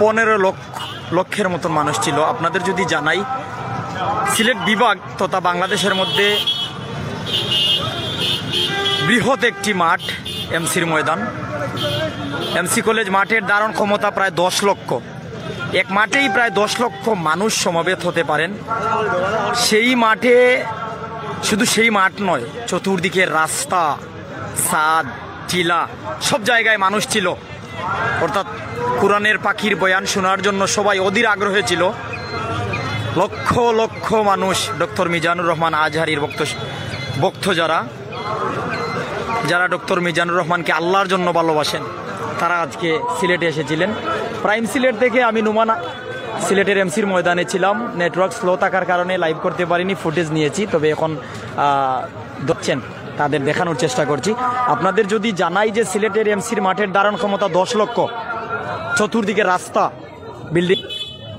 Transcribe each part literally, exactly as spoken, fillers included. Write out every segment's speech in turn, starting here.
পনেরো লক্ষ লক্ষের মতন মানুষ ছিল। আপনাদের যদি জানাই, সিলেট বিভাগ তথা বাংলাদেশের মধ্যে বৃহৎ একটি মাঠ, এমসির ময়দান। এমসি কলেজ মাঠের ধারণ ক্ষমতা প্রায় দশ লক্ষ। এক মাঠেই প্রায় দশ লক্ষ মানুষ সমবেত হতে পারেন। সেই মাঠে শুধু সেই মাঠ নয়, চতুর্দিকে রাস্তা, ছাদ, টিলা, সব জায়গায় মানুষ ছিল। অর্থাৎ কোরআনের পাখির বয়ান শোনার জন্য সবাই অধীর আগ্রহে ছিল। লক্ষ লক্ষ মানুষ ডক্টর মিজানুর রহমান আজহারির ভক্ত, ভক্ত যারা, যারা ডক্টর মিজানুর রহমানকে আল্লাহর জন্য ভালোবাসেন, তারা আজকে সিলেটে এসেছিলেন। প্রাইম সিলেট থেকে আমি নুমানা সিলেটের এমসির ময়দানে ছিলাম। নেটওয়ার্ক স্লো থাকার কারণে লাইভ করতে পারিনি, ফুটেজ নিয়েছি, তবে এখন আহ, দেখছেন, তাদের দেখানোর চেষ্টা করছি। আপনাদের যদি জানাই যে সিলেটের এমসির মাঠের ধারণ ক্ষমতা দশ লক্ষ, চতুর্দিকে রাস্তা, বিল্ডিং,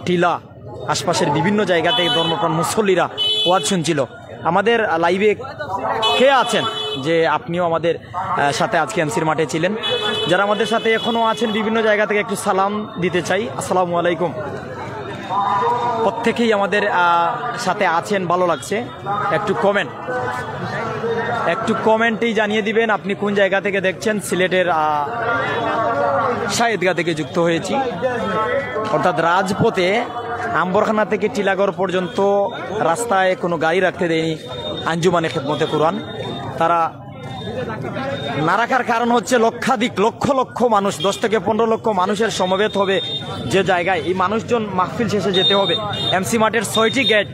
টিলা, আশপাশের বিভিন্ন জায়গা থেকে ধর্মপ্রাণ মুসল্লিরা ওয়াজ শুনছিল। আমাদের লাইভে কে আছেন যে আপনিও আমাদের আহ, সাথে আজকে এমসির মাঠে ছিলেন? যারা আমাদের সাথে এখনো আছেন বিভিন্ন জায়গা থেকে একটু সালাম দিতে চাই। আসসালামু আলাইকুম। প্রত্যেকেই আমাদের আহ, সাথে আছেন, ভালো লাগছে। একটু কমেন্ট, একটু কমেন্টেই জানিয়ে দিবেন আপনি কোন জায়গা থেকে দেখছেন। সিলেটের আহ, শাহেদগাঁ থেকে যুক্ত হয়েছি, অর্থাৎ রাজপথে আম্বরখানা থেকে টিলাগড় পর্যন্ত রাস্তায় কোনো গাড়ি রাখতে দেয়নি আঞ্জুমানে খেদমতে কোরআন। তারা না রাখার কারণ হচ্ছে লক্ষাধিক, লক্ষ লক্ষ মানুষ, দশ থেকে পনেরো লক্ষ মানুষের সমবেত হবে যে জায়গায়। এই মানুষজন মাহফিল শেষে যেতে হবে। এমসি মাঠের ছয়টি গেট,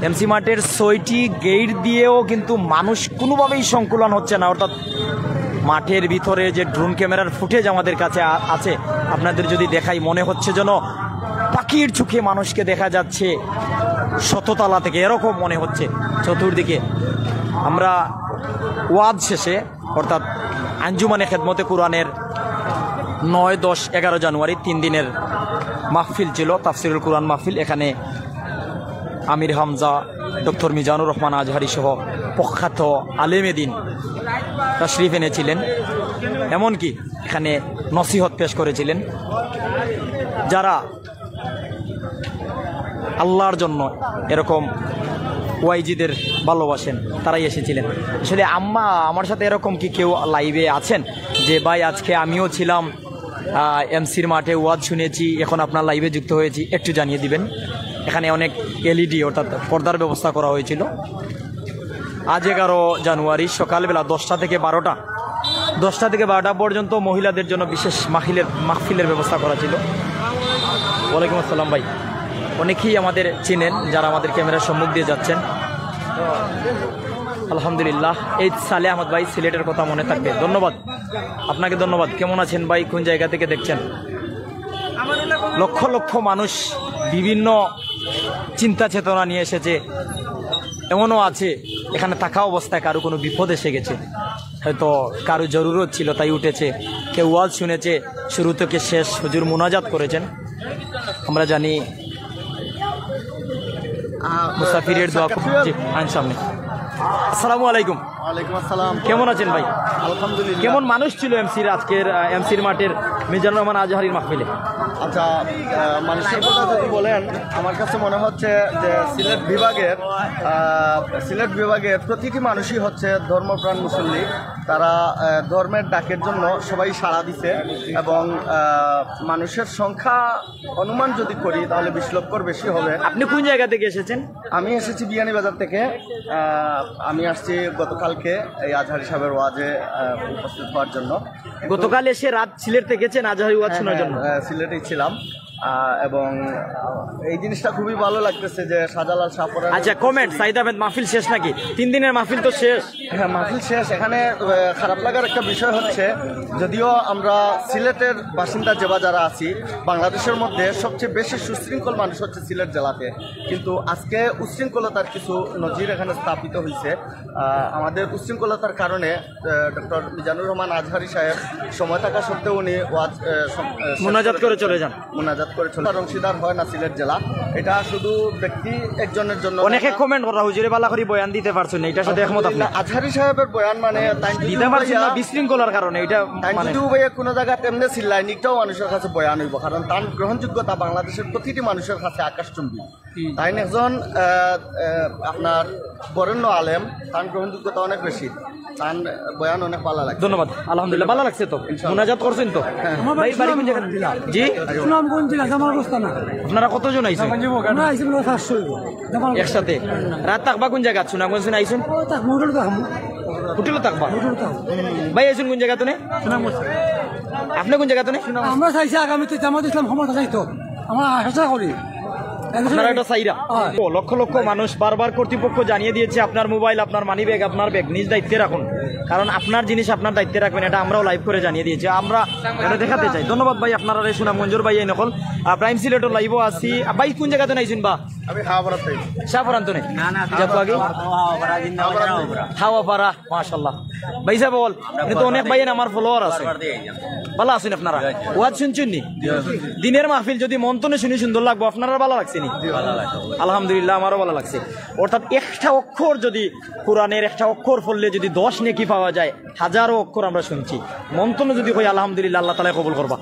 এমসি মাঠের ছয়টি গেট দিয়েও কিন্তু মানুষ কোনোভাবেই সংকুলন হচ্ছে না। অর্থাৎ মাঠের ভিতরে যে ড্রোন ক্যামেরার ফুটেজ আমাদের কাছে আ- আছে, আপনাদের যদি দেখাই, মনে হচ্ছে যেন পাখির চোখে মানুষকে দেখা যাচ্ছে শততলা থেকে, এরকম মনে হচ্ছে চতুর্দিকে। আমরা ওয়াজ শেষে, অর্থাৎ আঞ্জুমানে খেদমতে কোরআনের নয়, দশ, এগারো জানুয়ারি তিন দিনের মাহফিল ছিল, তাফসিরুল কোরআন মাহফিল। এখানে আমির হামজা, ডক্টর মিজানুর রহমান আজহারি সহ প্রখ্যাত আলেমে দিন তাশরিফ এনেছিলেন, এমনকি এখানে নসিহত পেশ করেছিলেন। যারা আল্লাহর জন্য এরকম ওয়াইজিদের ভালোবাসেন, তারাই এসেছিলেন। আসলে আম্মা, আমার সাথে এরকম কি কেউ লাইভে আছেন যে, "ভাই, আজকে আমিও ছিলাম এমসির মাঠে, ওয়াজ শুনেছি, এখন আপনার লাইভে যুক্ত হয়েছি"? একটু জানিয়ে দিবেন। এখানে অনেক এলইডি, অর্থাৎ পর্দার ব্যবস্থা করা হয়েছিল। আজ এগারো জানুয়ারি সকালবেলা দশটা থেকে বারোটা, দশটা থেকে বারোটা পর্যন্ত মহিলাদের জন্য বিশেষ মাহিলের মাহফিলের ব্যবস্থা করা ছিল। ওয়ালাইকুম আসসালাম ভাই। অনেকেই আমাদের চিনেন, যারা আমাদের ক্যামেরার সম্মুখ দিয়ে যাচ্ছেন। আলহামদুলিল্লাহ। এই সালে আহমদ ভাই, সিলেটের কথা মনে থাকবে, ধন্যবাদ। আপনাকে ধন্যবাদ। কেমন আছেন ভাই? কোন জায়গা থেকে দেখছেন? লক্ষ লক্ষ মানুষ বিভিন্ন চিন্তা চেতনা নিয়ে এসেছে। এমনও আছে, এখানে থাকা অবস্থায় কারো কোনো বিপদ এসে গেছে, হয়তো কারো জরুরত ছিল, তাই উঠেছে। কেউ ওয়াজ শুনেছে, শুরু থেকে শেষ হুজুর মুনাজাত করেছেন। আমরা জানি মুসাফিরের দোয়া কবুল। জি, আইন সামনে। আসসালামু আলাইকুম। ওয়ালাইকুম আসসালাম। কেমন আছেন ভাই? আলহামদুলিল্লাহ। কেমন মানুষ ছিল এমসির, আজকের এমসির মাঠের মিজানুর রহমান আজহারির মাহফিলে? আচ্ছা, আহ, মানুষের কথা যদি বলেন, আমার কাছে মনে হচ্ছে যে সিলেট বিভাগের আহ, সিলেট বিভাগের প্রতিটি মানুষই হচ্ছে ধর্মপ্রাণ মুসল্লি। তারা আহ, ধর্মের ডাকের জন্য সবাই সাড়া দিছে এবং আহ, মানুষের সংখ্যা অনুমান যদি করি, তাহলে বিশ লক্ষর বেশি হবে। আপনি কোন জায়গা থেকে এসেছেন? আমি এসেছি বিয়ানীবাজার থেকে। আহ, আমি আসছি গতকালকে এই আজহারি সাহেবের ওয়াজে আহ, উপস্থিত হওয়ার জন্য। গতকাল এসে রাত সিলেট থেকেছেন আজহারি ওয়াজ শোনার জন্য? হ্যাঁ, সিলেটেই ছিলাম। আহ, এবং আহ, এই জিনিসটা খুবই ভালো লাগতেছে যে শাহজালাল শাহপরান। আচ্ছা, কমেন্ট, সাইদ আহমেদ, মাহফিল শেষ নাকি? তিন দিনের মাহফিল তো শেষ। হ্যাঁ, মাহফিল শেষ। এখানে আহ, খারাপ লাগার একটা বিষয় হচ্ছে, যদিও আমরা সিলেটের বাসিন্দা যে বা যারা আছি, বাংলাদেশের মধ্যে সবচেয়ে বেশি সুশৃঙ্খল মানুষ হচ্ছে সিলেট জেলাতে, কিন্তু আজকে উশৃঙ্খলতার কিছু নজির এখানে স্থাপিত হয়েছে। আহ, আমাদের উশৃঙ্খলতার কারণে আহ, ডক্টর মিজানুর রহমান আজহারি সাহেব সময় থাকা সত্ত্বেও উনি ওয়াজ, আহ, সম-, আহ, শেষ মুনাজাত করে করে চলে যান। মুনাজাত করেছেন। তার অংশীদার হয় না সিলেট জেলা, এটা শুধু ব্যক্তি একজনের জন্য অনেকে না। কমেন্ট করা, "হুজুরে বালা করি বয়ান দিতে পারছেন না", এটার সাথে একমত আপনি? আলহামদুলিল্লাহ, আজহারি সাহেবের বয়ান মানে তাইন যদি দিতে পারছেন না, উবাইয়া, বিশৃঙ্খলার কারণে এটা তাইন মানে যদি উবাইয়া কোনো জায়গা তেমনে চিল্লায়, নিকটাও মানুষের কাছে বয়ান হইব, কারণ তার গ্রহণযোগ্যতা বাংলাদেশের প্রতিটি মানুষের কাছে আকাশচুম্বী। তাইন একজন, আহ, আহ, আপনার বরেণ্য আলেম, তার গ্রহণযোগ্যতা অনেক বেশি, তার বয়ান অনেক ভালো লাগে। ধন্যবাদ, আলহামদুলিল্লাহ, ভালো লাগছে তো। ইনশাআল্লাহ। মুনাজাত করছেন তো? হ্যাঁ। আমার ভাই, বাড়ি কোন জায়গা? জি? সুনামগঞ্জ জেলা, জামালগঞ্জ থানা। আপনারা কতজন আইছেন? আমরা আইছি প্রায় সাতশো। একসাথে? রাত থাকবা কোন জায়গা? সুনামগঞ্জ শুনে আইছেন? ও, থাক, হোটেলে থাকবো। হোটেলে থাকবা? হোটেলে থাকবো। ভাই আইছেন কোন জায়গা তো? সুনামগঞ্জ। আপনি কোন জায়গা তো? আমরা চাইছি আগামীতে জামাত ইসলাম ক্ষমতা চাইতো। আমরা আশা করি। আপনারা এটা চাইরা? হয়। ও, লক্ষ লক্ষ মানুষ বারবার কর্তৃপক্ষ জানিয়ে দিয়েছে, আপনার মোবাইল, আপনার মানি ব্যাগ, আপনার ব্যাগ নিজ দায়িত্বে রাখুন, কারণ আপনার জিনিস আপনার দায়িত্বে রাখবেন, এটা আমরাও লাইভ করে জানিয়ে দিয়েছি, আমরা এটা দেখাতে চাই। ধন্যবাদ ভাই, আপনারা এই সুনামগঞ্জের ভাই এই নকল। আহ, প্রাইম সিলেটর লাইভও আছি। আহ, ভাই কোন জায়গাতে নাইছেন বা? আমি হাওড়া থেকে। শাহপুরান্ত নেই? না, না, যাক আগে। হাওড়া, হাওড়া, জিন্দাবাদ, হাওড়া। হাওড়া, মাশাআল্লাহ। ভাই সাহেব বল, আপনি তো অনেক ভাই আমার ফলোয়ার আছে। বারবার দিয়ে যান। ভালো আছেন আপনারা? ওয়াজ শুনছেন নি? দিনের মাহফিল যদি মন তনে শুনি সুন্দর লাগবো, আপনারা ভালো লাগছে নি? আলহামদুলিল্লাহ, আমারও ভালো লাগছে। অর্থাৎ একটা অক্ষর যদি, কোরআনের একটা অক্ষর পড়লে যদি দশ নেকি পাওয়া যায়, হাজারো অক্ষর আমরা শুনছি। মন তনে যদি কই আলহামদুলিল্লাহ, আল্লাহ তাআলা কবুল করবা।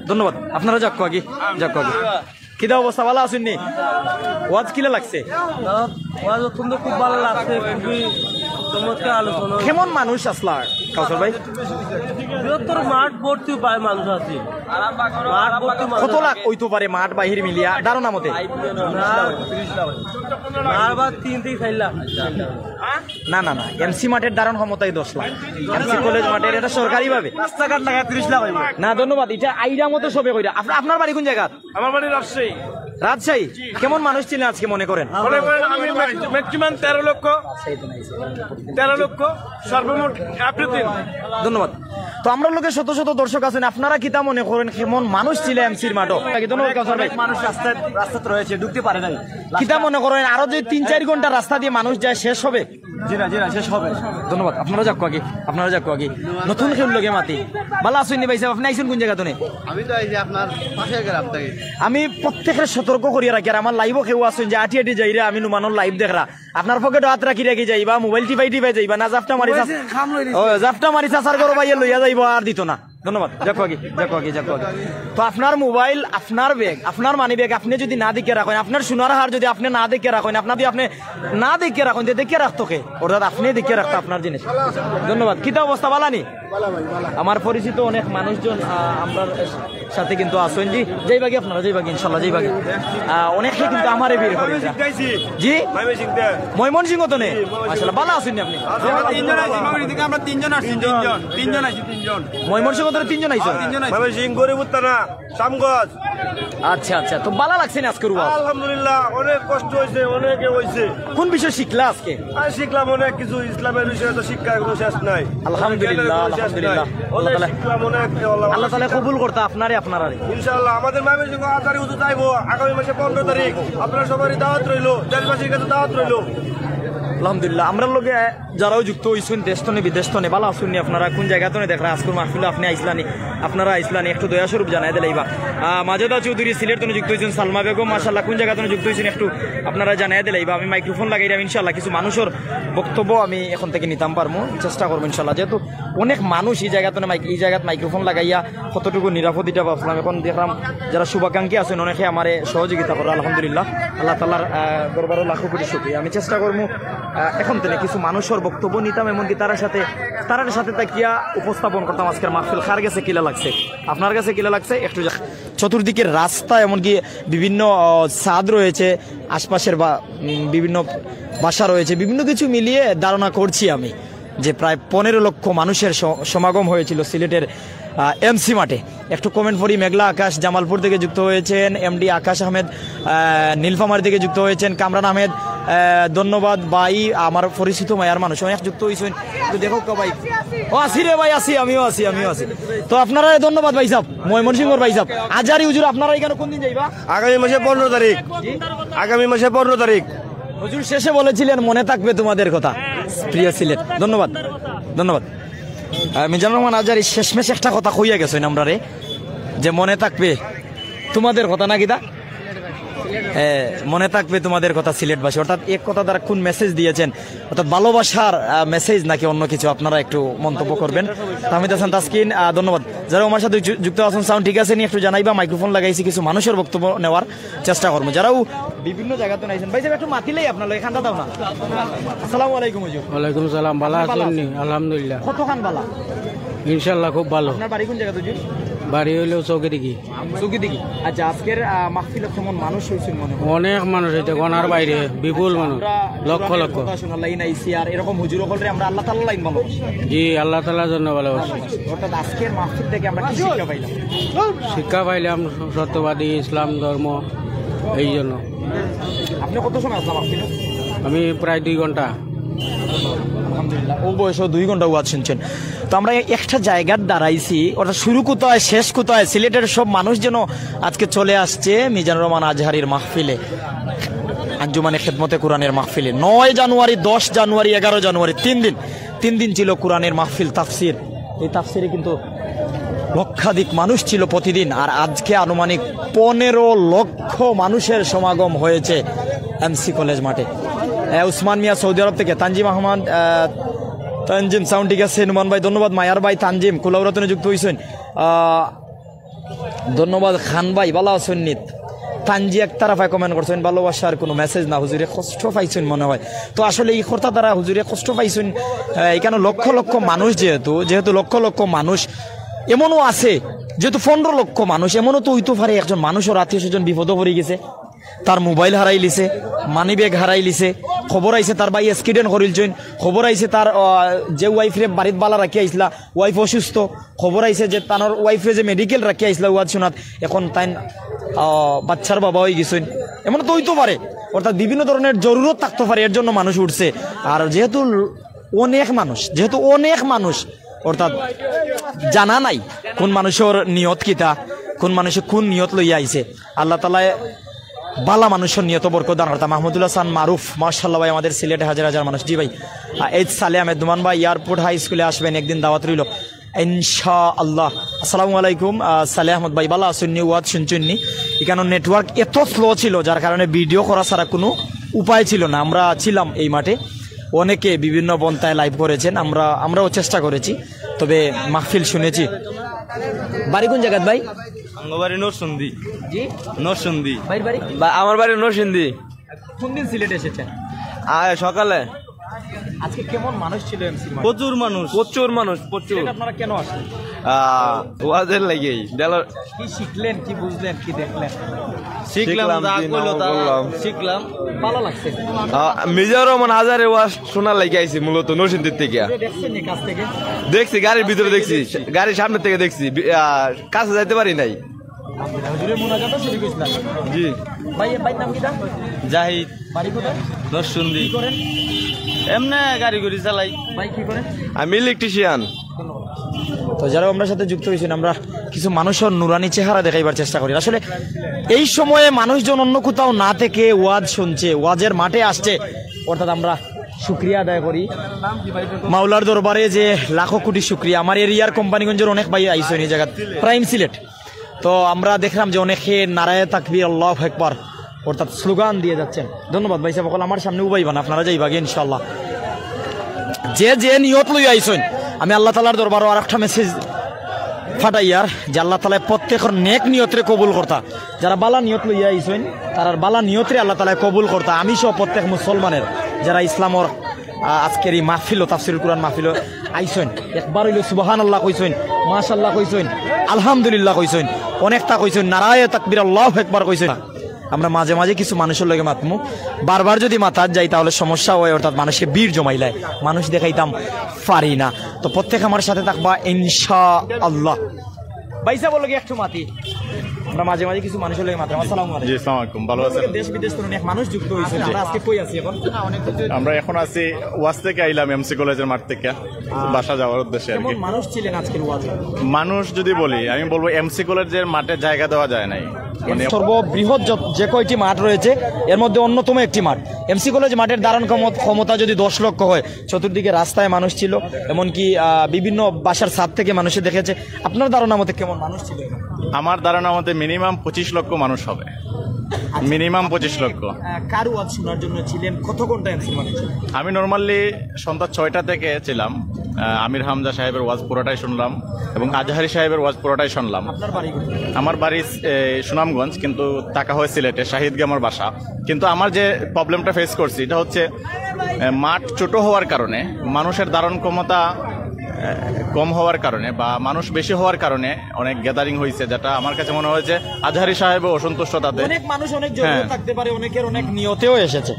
ধন্যবাদ। আপনারা যাক আগে, যাক আগে। কিতা অবস্থা, ভালো আছেন নি? ওয়াজ কিলা লাগছে? ওয়াজ অত্যন্ত খুব ভালো লাগছে, খুবই চমৎকার আলোচনা। কেমন মানুষ আসলা, কাউসার ভাই? বৃহত্তর মাঠ ভর্তি প্রায় মানুষ আছে। মাঠ ভর্তি মানুষ। কত লাখ হইতো পারে মাঠ বাহির মিলিয়া ধারণা মতে? না, বারবার তিন থেকে চার লাখ। না, না, না, এমসি মাঠের ধারণ ক্ষমতাই দশ লাখ। এমসি কলেজ মাঠের, এটা সরকারিভাবে। রাস্তাঘাট লাগায় তিরিশ লাখ হইব। না, ধন্যবাদ, এটা আইডিয়া মতো সবে কইরা। আপ-, আপনার বাড়ি কোন জায়গা? আমার বাড়ি রাজশাহী। রাজশাহী? কেমন মানুষ ছিলেন আজকে মনে করেন? মনে করেন আমি ম্যাক্স-, ম্যাক্সিমাম তেরো লক্ষ, তেরো লক্ষ সর্বমোট এভরিথিং। ধন্যবাদ। তো আমরার লগে শত শত দর্শক আছেন, আপনারা কিতা মনে করেন কেমন মানুষ ছিল এমসির মাঠো? ধন্যবাদ কাউসার ভাই। মানুষ রাস্তায়, রাস্তাতে রয়েছে, ঢুকতে পারে নাই। কিতা মনে করেন আরো যদি তিন চার ঘন্টা রাস্তা দিয়ে মানুষ যায় শেষ হবে? জি না, জি না, শেষ হবে। ধন্যবাদ। আপনারা যাক আগে, আপনারা যাক আগে। নতুন কেউ লগে মাতি। ভালো আছেন নি ভাই সাহেব? আপনি আইছেন কোন জায়গা তনে? আমি তো এই যে আপনার পাশের গ্রাম থেকে। আমি প্রত্যেকরে সতর্ক করিয়া রাখি, আর আমার লাইভও কেউ আছেন যে আটি আটি যাইরা আমি নুমানর লাইভ দেখরা, আপনার পকেটো হাত রাখি রাখি যাইবা, মোবাইল টিপাই টিপাই যাইবা, না জাফটা মারি চাচ-, ও, জাফটা মারি চাচার ঘরো ভাইয়ে লইয়া যাইবা আর দিত না। ধন্যবাদ। যাক আগে, যাক আগে, যাক আগে। তো আপনার মোবাইল, আপনার ব্যাগ, আপনার মানি ব্যাগ আপনি যদি না দেখে রাখেন, আপনার সোনার হার যদি আপনি না দেখে রাখেন, আপনার যদি আপনি না দেখে রাখেন, যে দেখে রাখতো কে? অর্থাৎ আপনি দেখে রাখতো আপনার জিনিস। ধন্যবাদ। কিতা অবস্থা, বালা নি? আমার পরিচিত অনেক মানুষজন, আহ, আমরার সাথে কিন্তু আছেন। জি, যাইবাগি আপনারা, যাইবাগি, ইনশাল্লাহ, যাইবাগি। আহ, অনেকে কিন্তু আমারে ভিড় করেন। জি? ময়মনসিংহ তো নেই? মাশাআল্লাহ, ভালো আছেন নি আপনি? আমরা তিনজন আছি, ময়মনসিংহ থেকে আমরা তিনজন আসছি, তিনজন। তিনজন, তিনজন আছি, তিনজন। ময়মনসিংহ থেকে তিনজন আইছেন? তিনজন আছি। ময়মনসিংহ, গরিবুত্তানা, শামগঞ্জ। আচ্ছা, আচ্ছা, তো ভালো লাগছে না আজকের ওয়াজ? আলহামদুলিল্লাহ, অনেক কষ্ট হইছে, অনেকে হইছে। কোন বিষয় শিখলা আজকে? আর শিখলাম অনেক কিছু, ইসলামের বিষয়ে তো শিক্ষার কোনো শেষ নাই। আলহামদুলিল্লাহ, জ্ঞানের কোনো শেষ নাই। আলহামদুলিল্লাহ। অনেক আল্লাহ তাআলা, শিখলাম, অনেক আল্লাহ আল্লাহ তাআলা কবুল করতা আপনারে, আপনারারে। ইনশাআল্লাহ, আমাদের ময়মনসিংহ আজারি হুজুর যাইবো আগামী মাসে পনেরো তারিখ। আপনারা সবারই দাওয়াত রইলো, দেশবাসীর কাছে দাওয়াত রইলো। আলহামদুলিল্লাহ, আমরার লগে যারাও যুক্ত হইছেন দেশ তনে বিদেশ তনে, ভালো আছেন নি আপনারা? কোন জায়গা তনে দেখরা আজকের মাহফিল আপনি আইসলানি, আপনারা আইসলানি, একটু দয়া স্বরূপ জানাই দিলাইবা। আহ, মাজেদা চৌধুরী সিলেট তনে যুক্ত হইছেন, সালমা বেগম মাশাআল্লাহ কোন জায়গা তনে যুক্ত হইছেন একটু আপনারা জানাই দিলাইবা। আমি মাইক্রোফোন লাগাইলাম, ইনশাআল্লাহ কিছু মানুষের বক্তব্য আমি এখন থেকে নিতাম পারমু, চেষ্টা করবো ইনশাআল্লাহ। যেহেতু অনেক মানুষ এই জায়গা তনে মাইক-, এই জায়গাত মাইক্রোফোন লাগাইয়া কতটুকু নিরাপদ এটা ভাবছিলাম। এখন দেখলাম যারা শুভাকাঙ্ক্ষী আছেন অনেকে আমারে সহযোগিতা করে, আলহামদুলিল্লাহ, আল্লাহ তাআলার, আহ, দরবারও লাখো কোটি শুকরিয়া। আমি চেষ্টা করবো, আহ, এখন থেকে কিছু মানুষের বক্তব্য নিতাম, এমনকি তারার সাথে, তারার সাথে থাকিয়া উপস্থাপন করতাম আজকের মাহফিল। কার কাছে কিলা লাগছে, আপনার কাছে কিলা লাগছে একটু জা-, চতুর্দিকের রাস্তা, এমনকি বিভিন্ন, আহ, ছাদ রয়েছে, আশপাশের বা, উম, বিভিন্ন বাসা রয়েছে, বিভিন্ন কিছু মিলিয়ে ধারণা করছি আমি যে প্রায় পনেরো লক্ষ মানুষের স-, সমাগম হয়েছিল সিলেটের, আহ, এমসি মাঠে। একটু কমেন্ট পড়ি, মেঘলা আকাশ জামালপুর থেকে যুক্ত হয়েছেন, এমডি আকাশ আহমেদ, আহ, নীলফামারী থেকে যুক্ত হয়েছেন, কামরান আহমেদ, আহ, ধন্যবাদ ভাই, আমার পরিচিত মায়ার মানুষ অনেক যুক্ত হয়েছেন, একটু দেখো কা ভাই। ও আছি রে ভাই, আছি, আমিও আছি, আমিও আছি। তো আপনারা ধন্যবাদ ভাই সাহেব, ময়মনসিংহর ভাই সাহেব। আজারি হুজুর, আপনারা এখানে কোন দিন যাইবা? আগামী মাসে পনেরো তারিখ। জি? আগামী মাসে পনেরো তারিখ। হুজুর শেষে বলেছিলেন, "মনে থাকবে তোমাদের কথা।" প্রিয় সিলেট, ধন্যবাদ, ধন্যবাদ। আহ, মিজানুর রহমান আজারি শেষমেশ একটা কথা কইয়া গেছেন আমরারে, যে মনে থাকবে। তোমাদের কথা না কিতা? এ, মনে থাকবে তোমাদের কথা সিলেটবাসী। অর্থাৎ এক কথা দ্বারা কোন মেসেজ দিয়েছেন, অর্থাৎ ভালোবাসার মেসেজ নাকি অন্য কিছু, আপনারা একটু মন্তব্য করবেন। তাহমিদ হাসান তাসকিন, আহ, ধন্যবাদ। যারা আমার সাথে যু- যুক্ত আছেন, সাউন্ড ঠিক আছে নি একটু জানাইবা। মাইক্রোফোন লাগাইছি কিছু মানুষের বক্তব্য নেওয়ার চেষ্টা করবো, যারাও বিভিন্ন জায়গাতে আইছেন। ভাই সাহেব, একটু মাতিলেই আপনার লগে খান্দা দাও না। আসসালামু আলাইকুম হুজুর। ওয়ালাইকুম সালাম, ভালো আছেন নি? আলহামদুলিল্লাহ। কতখান বালা? ইনশাল্লাহ খুব ভালো। আপনার বাড়ি কোন জায়গাতে হুজুর? বাড়ি হইলো চৌকিডিগি। চৌকিডিগি। আচ্ছা, আজকের, আহ, মাহফিলে কেমন মানুষ হয়েছিল মনে হয়? অনেক মানুষ হইতে গণার বাইরে, বিপুল মানুষ, আমরা লক্ষ লক্ষ। কথা শোনা লাইন আইছি, আর এরকম হুজুর হকলরে আমরা আল্লাহ তাআলা লাইন ভালোবাসি। জি, আল্লাহ তাআলার জন্য ভালোবাসি। অর্থাৎ আজকের মাহফিল থেকে আমরা কি শিক্ষা পাইলাম? শিক্ষা পাইলাম সত্যবাদী ইসলাম ধর্ম, এই জন্য। আপনি কত সময় আসলাম মাহফিলে? আমি প্রায় দুই ঘন্টা। আলহামদুলিল্লাহ, ও বয়সে দুই ঘন্টা ওয়াজ শুনছেন। তো আমরা একটা জায়গার দাঁড়াইছি, ওটা শুরু কোথায়, শেষ কোথায়, সিলেটের সব মানুষ যেন আজকে চলে আসছে মিজানুর রহমান আজহারির মাহফিলে, আঞ্জুমানে খেদমতে কোরআনের মাহফিলে। নয় জানুয়ারি, দশ জানুয়ারি, এগারো জানুয়ারি, তিন দিন, তিন দিন ছিল কোরআনের মাহফিল, তাফসির। এই তাফসিরে কিন্তু লক্ষাধিক মানুষ ছিল প্রতিদিন, আর আজকে আনুমানিক পনেরো লক্ষ মানুষের সমাগম হয়েছে এমসি কলেজ মাঠে। আহ, উসমান মিয়া সৌদি আরব থেকে, তানজিম আহমদ, আহ, তানজিম সাউন্ড ঠিক আছে, নুমান ভাই ধন্যবাদ, মায়ার ভাই তানজিম কুলাউড়া তনে যুক্ত হইছেন। আহ, ধন্যবাদ খান ভাই, ভালো আছেন নি? তানজি আক্তার আফায় কমেন্ট করছেন, "ভালোবাসার কোনো মেসেজ না, হুজুরে কষ্ট পাইছেন মনে হয়।" তো আসলে এই কথা দ্বারা হুজুরে কষ্ট পাইছেন, আহ, এখানে লক্ষ লক্ষ মানুষ যেহেতু, যেহেতু লক্ষ লক্ষ মানুষ, এমনও আছে যেহেতু পনেরো লক্ষ মানুষ, এমনও তো হইতে পারে একজন মানুষের আত্মীয় স্বজন বিপদে পড়ে গেছে, তার মোবাইল হারাইলিছে, মানি ব্যাগ হারাইলিছে, খবর আইছে তার ভাই অ্যাক্সিডেন্ট করিলছইন, খবর আইছে তার, আহ, যে ওয়াইফরে বাড়িত বালা রাখি আইছলা, ওয়াইফ অসুস্থ, খবর আইছে যে তানর ওয়াইফরে যে মেডিকেল রাখি আইছলা ওয়াজ শোনাত, এখন তাইন, আহ, বাচ্চার বাবা হয়ে গেছইন, এমন তো হইতে পারে। অর্থাৎ বিভিন্ন ধরনের জরুরত থাকতে পারে, এর জন্য মানুষ উঠছে। আর যেহেতু অনেক মানুষ, যেহেতু অনেক মানুষ, অর্থাৎ জানা নাই কোন মানুষের নিয়ত কিতা, কোন মানুষে কোন নিয়ত লইয়া আইছে। আল্লাহ তাআলায় বালা মানুষের নিয়ত বরকত দান করতা। মাহমুদুল হাসান মারুফ, মাশাআল্লাহ ভাই, আমাদের সিলেটে হাজার হাজার মানুষ। জি ভাই, আহ, এইচ সালে আহমেদ নুমান ভাই, এয়ারপোর্ট হাই স্কুলে আসবেন, একদিন দাওয়াত রইল ইনশাআল্লাহ। আসসালামু আলাইকুম, আহ, সালে আহমদ ভাই, ভালো আছেন নি? ওয়াজ শুনছেন নি? এখানে নেটওয়ার্ক এত স্লো ছিল, যার কারণে ভিডিও করা ছাড়া কোনো উপায় ছিল না। আমরা ছিলাম এই মাঠে, অনেকে বিভিন্ন পন্থায় লাইভ করেছেন, আমরা, আমরাও চেষ্টা করেছি, তবে মাহফিল শুনেছি। বাড়ি কোন জায়গাত ভাই? আমার বাড়ি নরসিংদী। জি? নরসিংদী। ভাইর বাড়ি? বা-, আমার বাড়ি নরসিংদী। কোন দিন সিলেট এসেছেন? আয় সকালে। আজকে কেমন মানুষ ছিল এমসি মাঠে? প্রচুর মানুষ, প্রচুর মানুষ, প্রচুর। সিলেট আপনারা কেন আসলেন? আহ, ওয়াজের লাগেই। কি শিখলেন, কি বুঝলেন, কি দেখলেন? শিখলাম, শিখলাম, যা কি কইলো নাম তা বললাম। শিখলাম। ভালো লাগছে। আহ, মিজানুর রহমান আজহারের ওয়াজ শোনার লাগি আইছি মূলত নরসিংদীর থেকে। দেখছেন নি কাছ থেকে? দেখছি, গাড়ির ভিতরে দেখছি, গাড়ির সামনে থেকে দেখছি, বি-, আহ, কাছে যাইতে পারি নাই। হুজুরের মোনাজাতও শরীক হইছিলাম। জি। ভাই, ভাইর নাম কিতা? জাহিদ। বাড়ি কোথায়? নরসিংদী। কি করেন? এমনে গাড়ি গুড়ি চালাই। ভাই কি করেন? আমি ইলেকট্রিশিয়ান। তো যারা আমরার সাথে যুক্ত হইছেন, আমরা কিছু মানুষের নুরানি চেহারা দেখাইবার চেষ্টা করি। আসলে এই সময়ে মানুষজন অন্য কোথাও না থেকে ওয়াজ শুনছে, ওয়াজের মাঠে আসছে, অর্থাৎ আমরা শুকরিয়া আদায় করি মাওলার দরবারে, যে লাখো কোটি শুকরিয়া। আমার এরিয়ার কোম্পানিগঞ্জের অনেক ভাই আইসেন এই জায়গাত, প্রাইম সিলেট। তো আমরা দেখলাম যে অনেকে নারায়ে তাকবীর, আল্লাহু আকবার, অর্থাৎ স্লোগান দিয়ে যাচ্ছেন। ধন্যবাদ ভাই সাহেব, অকল আমার সামনে উবাইবা না, আপনারা যাইবাগে ইনশাআল্লাহ। যে যে নিয়ত লইয়া আইসেন, আমি আল্লাহ তাআলার দরবারও আর একটা মেসেজ ফাটাইয়ার যে আল্লাহ তাআলায় প্রত্যেকের নেক নিয়তরে কবুল করতা। যারা বালা নিয়ত লইয়া আইসেন, তারার বালা নিয়তরে আল্লাহ তাআলায় কবুল করতা। আমি সহ প্রত্যেক মুসলমানের, যারা ইসলামর, আহ, আজকের এই মাহফিল, তাফসিরুল কোরআন মাহফিল আইসেন, একবার হইলো সুবহানাল্লাহ কইসেন, মাশাআল্লাহ কইসেন, আলহামদুলিল্লাহ কইসেন, অনেকটা কইসেন, নারায়ে তাকবীর, আল্লাহু আকবার কইসেন। আমরা মাঝে মাঝে কিছু মানুষের লগে মাতমু, বারবার যদি মাতাত যাই তাহলে সমস্যা হয়, অর্থাৎ মানুষে ভিড় জমাইলায়, মানুষ দেখাইতাম পারি না। তো প্রত্যেক আমার সাথে থাকবা ইনশাআল্লাহ। ভাই সাহেব, বলো কি একটু মাতি, আমরা মাঝে মাঝে কিছু মানুষের লগে মাতমু। আসসালামু আলাইকুম। জি, আসসালামু আলাইকুম। ভালো আছেন? দেশ বিদেশ থেকে অনেক মানুষ যুক্ত হয়েছে। জি। আমরা আজকে কই আছি এখন? আমরা এখন আছি ওয়াজ থেকে আইলাম এমসি কলেজের মাঠ থেকে, বাসা যাওয়ার উদ্দেশ্যে আর কি। কেমন মানুষ ছিলেন আজকের ওয়াজে? মানুষ যদি বলি, আমি বলবো এমসি কলেজের মাঠে জায়গা দেওয়া যায় নাই। মানে সর্ববৃহৎ যত, যে কয়টি মাঠ রয়েছে, এর মধ্যে অন্যতম একটি মাঠ। এমসি কলেজ মাঠের ধারণ ক্ষম-, ক্ষমতা যদি দশ লক্ষ হয়, চতুর্দিকে রাস্তায় মানুষ ছিল, এমনকি, আহ, বিভিন্ন বাসার ছাদ থেকে মানুষে দেখেছে। আপনার ধারণা মতে কেমন মানুষ ছিল এখানে? আমার ধারণা মতে মিনিমাম পঁচিশ লক্ষ মানুষ হবে। মিনিমাম পঁচিশ লক্ষ। আহ, কার ওয়াজ শোনার জন্য ছিলেন? কত ঘন্টা এমসির মাঠে ছিলেন? আমি নর্মালি সন্ধ্যা ছয়টা থেকে ছিলাম। আহ, আমির হামজা সাহেবের ওয়াজ পুরোটাই শুনলাম এবং আজহারি সাহেবের ওয়াজ পুরোটাই শুনলাম। আপনার বাড়ি কোথায়? আমার বাড়ি, এ, সুনামগঞ্জ, কিন্তু থাকা হয় সিলেটে, শাহিদগে আমার বাসা। কিন্তু আমার যে প্রবলেমটা ফেস করছি, এটা হচ্ছে, এ, মাঠ ছোট হওয়ার কারণে, মানুষের ধারণ ক্ষমতা, এ, কম হওয়ার কারণে বা মানুষ বেশি হওয়ার কারণে অনেক গ্যাদারিং হয়েছে, যেটা আমার কাছে মনে হয়েছে আজহারি সাহেবও অসন্তুষ্ট তাতে। অনেক মানুষ অনেক জড়িত হ্যাঁ। থাকতে পারে, অনেকের অনেক নিয়তেও এসেছে,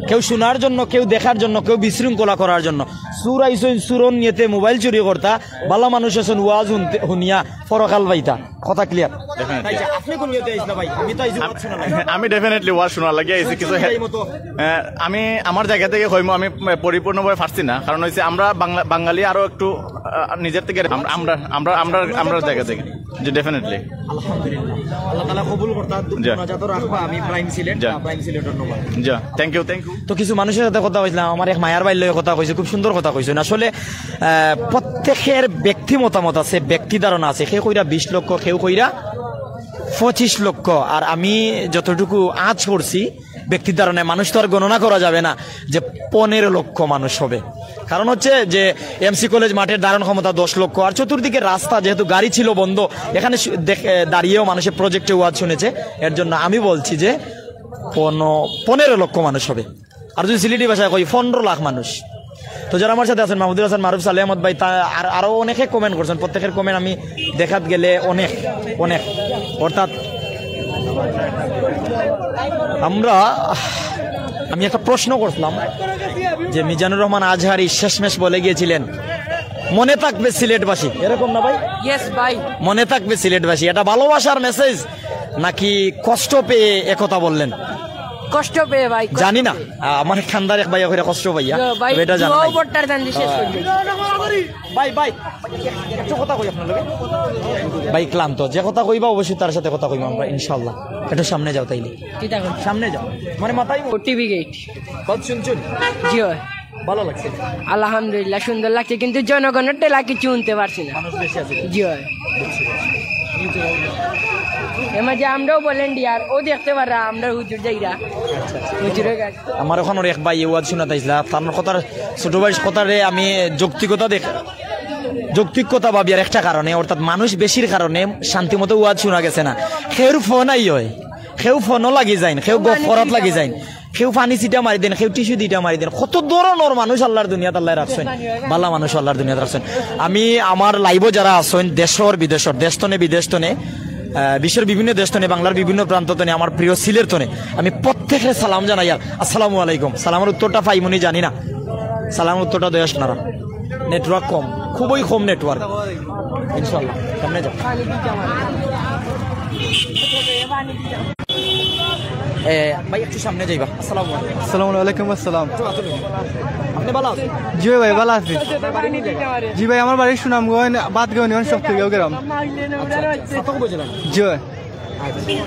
কেউ শোনার জন্য, কেউ দেখার জন্য, কেউ বিশৃঙ্খলা করার জন্য। চুর আইছইন চুরর নিয়তে মোবাইল চুরি করতা, বালা মানুষ আছইন ওয়াজ হুনতে, হুনিয়া পরকাল পাইতা। কথা ক্লিয়ার? Definitely। আচ্ছা, আপনি কোন নিয়তে আইছলা ভাই? আমি তো আইছি ওয়াজ শোনা লাগে। আমি ডেফিনেটলি ওয়াজ শোনা লাগে আইছি কিছু হে- মতো। আহ, আমি আমার জায়গা থেকে কইমু, আমি পরিপূর্ণভাবে পারছি না, কারণ হইছে আমরা বাংলা, বাঙালি আরো একটু, আহ, নিজের থেকে আমরা, আমরা, আমরা, আমরা, আমরা জায়গা থেকে। জি, ডেফিনেটলি। আলহামদুলিল্লাহ। আল্লাহ তাআলা কবুল করতা। জি। মোনাজাতও রাখবা, আমি প্রাইম সিলেট, জি। আহ, প্রাইম সিলেটর নম্বর। জি, থ্যাংক ইউ, থ্যাংক ইউ। তো কিছু মানুষের সাথে কথা কইছিলাম, আমার এক মায়ার ভাইর লগে কথা কইছে, খুব সুন্দর কথা কইছে। আসলে, আহ, প্রত্যেকের ব্যক্তি মতামত আছে, ব্যক্তি ধারণা আছে। কেউ কইরা বিশ লক্ষ, কেউ কইরা পঁচিশ লক্ষ। আর আমি যতটুকু আঁচ করছি ব্যক্তি ধারণায়, মানুষ তো আর গণনা করা যাবে না যে পনেরো লক্ষ মানুষ হবে। কারণ হচ্ছে যে এমসি কলেজ মাঠের ধারণ ক্ষমতা দশ লক্ষ, আর চতুর্দিকে রাস্তা, যেহেতু গাড়ি ছিল বন্ধ, এখানে শু-, দেখ-, এ, দাঁড়িয়েও মানুষের প্রজেক্টে ওয়াজ শুনেছে। এর জন্য আমি বলছি যে পন-, পনেরো লক্ষ মানুষ হবে। আর যদি সিলেটি ভাষায় কই, পনেরো লাখ মানুষ। তো যারা আমার সাথে আছেন, মাহমুদুল হাসান মারুফ, সালে আহমদ ভাই, তা আর আরো অনেকে কমেন্ট করছেন, প্রত্যেকের কমেন্ট আমি দেখাত গেলে অনেক, অনেক। অর্থাৎ আমরা, আমি একটা প্রশ্ন করছিলাম যে মিজানুর রহমান আজহারি শেষমেশ বলে গিয়েছিলেন, "মনে থাকবে সিলেটবাসী", এরকম না ভাই? ইয়েস ভাই। "মনে থাকবে সিলেটবাসী", এটা ভালোবাসার মেসেজ নাকি কষ্ট পেয়ে একথা বললেন? কষ্ট পেয়ে ভাই, কষ্ট জানি না। পেয়ে। আ-, আমার খান্দার এক ভাইয়া কইরা কষ্ট পাইয়া, ইয়ো, ভাই, তবে এটা জানা দুয়াও নাই। বট্টার জান দিয়ে শেষ করি। ভাই, ভাই, একটু কথা কই আপনার লগে। ভাই ক্লান্ত, যে কথা কইবা অবশ্যই তার সাথে কথা কইবা আমরা ইনশাআল্লাহ। একটু সামনে যাও তাইলে। কিতা কই? সামনে যাও, মানে মাথায় ও টিভি গেট। কথা শুনছুন? জি অয়। ভালো লাগছে? আলহামদুলিল্লাহ, সুন্দর লাগছে, কিন্তু জনগণর ঠেলা কিছু হুনতে পারছি না। মানুষ বেশি আছে? জি অয়। এর মাঝে আমরাও ভলেন্টিয়ার, ও দেখতে পারা, আমরা হুজুর যাইরা। আচ্ছা, আচ্ছা। হুজুরের কাছে। আমার ওখানোর এক ভাই ওয়াজ শুনাত আইছলা, তার কথার, ছোট ভাইর কথারে আমি যৌক্তিকতা দেখ-, যৌক্তিকতা ভাবিয়ার একটা কারণে, অর্থাৎ মানুষ বেশির কারণে শান্তিমতো ওয়াজ শুনা গেছে না। কেউর ফোন আই অয়, কেউ ফোনও লাগি যাইন, কেউ গফ করাত লাগি যাইন, কেউ পানি ছিটা মারি দেন, কেউ টিস্যু দিটা মারি দেন। কত ধরনর মানুষ আল্লার দুনিয়াত আল্লায় রাখছইন, বালা মানুষ আল্লার দুনিয়াত রাখছইন। আমি আমার লাইভও যারা আছইন, দেশর বিদেশর, দেশ তনে বিদেশ তনে, আহ, বিশ্বর বিভিন্ন দেশ তনে, বাংলার বিভিন্ন প্রান্ত তনে, আমার প্রিয় সিলেট তনে, আমি প্রত্যেকরে সালাম জানাইয়ার, "আসসালামু আলাইকুম।" সালামর উত্তরটা পাইমুনি জানি না, সালামর উত্তরটা দেও আপনারা। নেটওয়ার্ক কম, খুবই কম নেটওয়ার্ক। ইনশাআল্লাহ, সামনে যাও। এ, ভাই, একটু সামনে যাইবা। আসসালামু আলাইকুম। আসসালামু আলাইকুম আসসালাম। একটু আসলে। আপনি ভালো আছেন? জি ভাই, ভালো আছি। জি ভাই, আমার বাড়ি সুনামগঞ্জ, বাদগাঁও ইউনিয়ন, সপ্তগাঁও গ্রাম। আচ্ছা, আচ্ছা। কত উপজেলা? জি ভাই। আচ্ছা।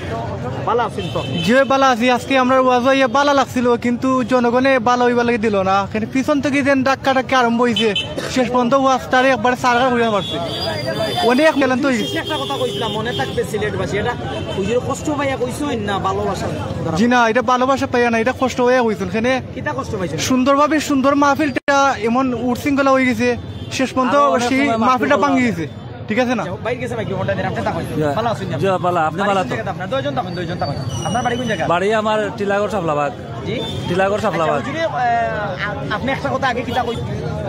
ভালো আছেন তো? জি ভাই, ভালো আছি। আজকে আমরা ওয়াজ অইয়া ভালো লাগছিল, কিন্তু জনগণে ভালো অইবার লাগি দিল না। কিন্তু পিছন থেকে যেন ডাক্কা ডাক্কি আরম্ভ হইছে, শেষ পর্যন্ত ওয়াজ তারে একবারে সারা হইয়া মারছে। অনেক মেলান তো হইছে। শেষে একটা কথা কইছিলাম, মনে থাকবে সিলেটবাসী, এটা হুজুরে কষ্ট পাইয়া কইছইন না ভালোবাসা দ্বারা? জি না, এটা ভালোবাসা পাইয়া না, এটা কষ্ট হইয়া কইছইন। এখানে কিতা কষ্ট পাইছেন? সুন্দরভাবে সুন্দর মাহফিলটা এমন উশৃঙ্খলা হয়ে গেছে, শেষ পর্যন্ত আরো অনেক সেই সময় মাহফিলটা মাহফিল ভাঙি করা গেছে। ঠিক আছে না? আচ্ছা, বাইরে গেছে মাইক্রোফোনটা দিন, আপনি তা কইন। ইয়া। ভালো আছেন? জি, ভালো, আপনি বাড়ি ভালো কোন তো? জায়গাতে আপনার? দুইজন তখন, দুইজন তখন। আপনার বাড়ি কোন জায়গা? বাড়ি আমার টিলাগড় সাফলাবাদ। জি? টিলাগড় সাফলাবাদ। আচ্ছা, হুজুরে, আহ, আ-, আপনি একটা কথা আগে কিতা কই-,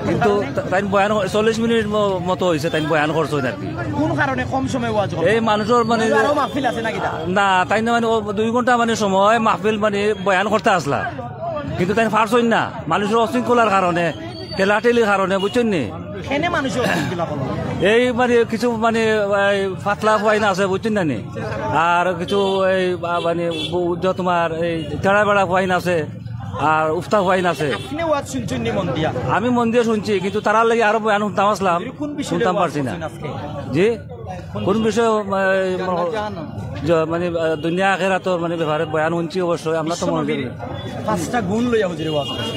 কিন্তু তা-, তাইন বয়ান ক-, চল্লিশ মিনিট ম-, মতো হইছে, তাইন বয়ান করছইন আর কি। কোন কারণে কম সময় ওয়াজ করছেন? এই মানুষের মানে আরো মাহফিল আছে নাকি তা? না, তাইন মানে ও দুই ঘন্টা মানে সময় মাহফিল মানে বয়ান করতে আসলা, কিন্তু তাইন পারছইন না, মানুষের অশৃঙ্খলার কারণে, ঠেলাঠেলির কারণে, বুঝছেন নি? কেনে মানুষের অশৃঙ্খলা করলো? এই মানে কিছু মানে এই পাতলা পুয়াইন আছে, বুঝছেন না নি? আর কিছু এই বা-, মানে বু-, বুঝছো তোমার এই তেড়া বেড়া পুয়াইন আছে, আর উফতা পুয়াইন আছে। আপনি ওয়াজ শুনছেন নি মন দিয়া? আমি মন দিয়ে শুনছি, কিন্তু তারার লাগি আরো বয়ান শুনতাম আসলাম, কোন বিষয়ে শুনতাম ওয়াজ পারছি না। করছেন আজকে? জি? কোন বিষয়ে, আহ, জ-, মানে, আহ, দুনিয়া আখেরাতর মানে ব্যাপারে বয়ান হুনছি অবশ্যই, আমরা তো মনে করি। বিশ্বনবীর পাঁচটা গুণ লইয়া হুজুরে ওয়াজ করছে।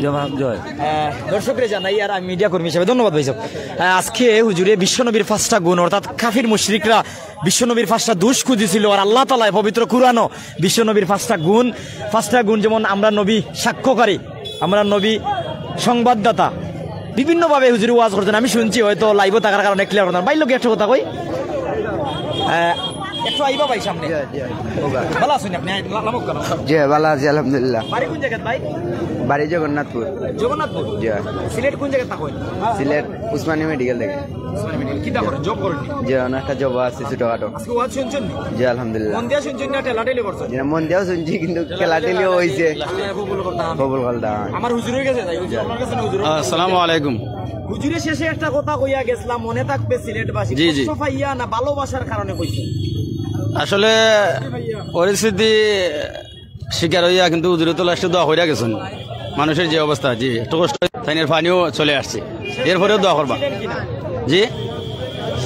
জয়, জয়। আহ, দর্শকরে জানাই, আর আমি মিডিয়া কর্মী হিসেবে ধন্যবাদ ভাই সাহেব। আহ, আজকে হুজুরে বিশ্বনবীর পাঁচটা গুণ, অর্থাৎ কাফির মুশরিকরা বিশ্বনবীর পাঁচটা দোষ খুঁজেছিল, আর আল্লাহ তাআলায় পবিত্র কুরআনও বিশ্বনবীর পাঁচটা গুণ, পাঁচটা গুণ যেমন আমরা নবী সাক্ষ্যকারী, আমরা নবী সংবাদদাতা, বিভিন্নভাবে হুজুরে ওয়াজ করছেন। আমি শুনছি, হয়তো লাইভও থাকার কারণে ক্লিয়ার করতাম। ভাইর লগে একটা কথা কই, আহ, একটু আইবা ভাই সামনে। জি, জি। ভালো আছেন আপনি? আই-, লা-, লামক কেন? জি, ভালো আছি, আলহামদুলিল্লাহ। বাড়ি কোন জায়গাত ভাই? বাড়ি জগন্নাথপুর। জগন্নাথপুর? জি। সিলেট কোন জায়গাত থাকো? সিলেট উসমানী মেডিকেল থেকে। উসমানী মেডিকেল। কিতা করেন? জব করেন নি? জি, অনেক একটা জব আছে ছোটখাটো। আজকে ওয়াজ শুনছেন নি? জি, আলহামদুলিল্লাহ। মন দিয়া শুনছেন না ঠেলাঠেলি করছেন? জি, না, মন দিয়াও শুনছি, কিন্তু ঠেলাঠেলিও হইছে। আল্লাহ কবুল করতা। কবুল করতা। আমার হুজুর হয়ে গেছে, তাই হুজুর, আপনার কাছে না হুজুর। আসসালামু আলাইকুম। হুজুরে শেষে একটা কথা কইয়া গেছিলাম, মনে থাকবে সিলেটবাসী। জি, জি। কষ্ট পাইয়া না ভালোবাসার কারণে কইছে? আসলে পরিস্থিতি শিকার হইয়া কিন্তু হুজুরে তো লাস্টে দোয়া কইরা গেছেন। মানুষের যে অবস্থা, জি, একটু কষ্ট, তাইনের পানিও চলে আসছে, এরপরেও দোয়া করবা। ছিলেন কিনা? জি।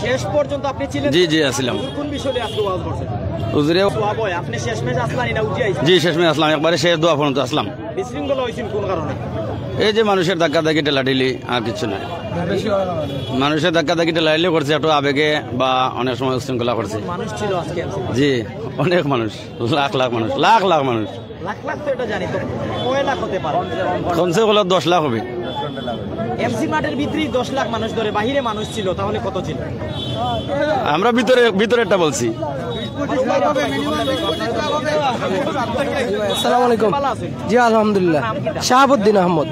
শেষ পর্যন্ত আপনি ছিলেন? জি, জি, আছিলাম। হুজুর কোন বিষয়ে আজকে ওয়াজ করছেন? হুজুরে সওয়াব হয়, আপনি শেষমেশ আসলেন না উঠে আইছেন? জি, শেষমেশ আসলাম, একবারে শেষ দোয়া পর্যন্ত আসলাম। বিশৃঙ্খলা হইছেন কোন কারণে? এই যে মানুষের ধাক্কাধাক্কি ঠেলাঠেলি, আর কিছু নাই। মানুষের ধাক্কাধাক্কি ঠেলাঠেলি করছে একটু আবেগে, বা অনেক সময় উচ্ছৃঙ্খলা করছে। মানুষ ছিল আজকে? জি, অনেক মানুষ, লাখ লাখ মানুষ, লাখ লাখ মানুষ। লাখ লাখ তো এটা জানি, তো কয় লাখ হতে পারে? কমসে কম দশ লাখ হবে। এমসি মাঠের ভিতরেই দশ লাখ মানুষ ধরে, বাহিরে মানুষ ছিল, তাহলে কত ছিল? আমরা ভিতরে, ভিতরেরটা বলছি। আসসালামু আলাইকুম। ভালো আছেন? জি, আলহামদুলিল্লাহ। শাহাবুদ্দিন আহমদ।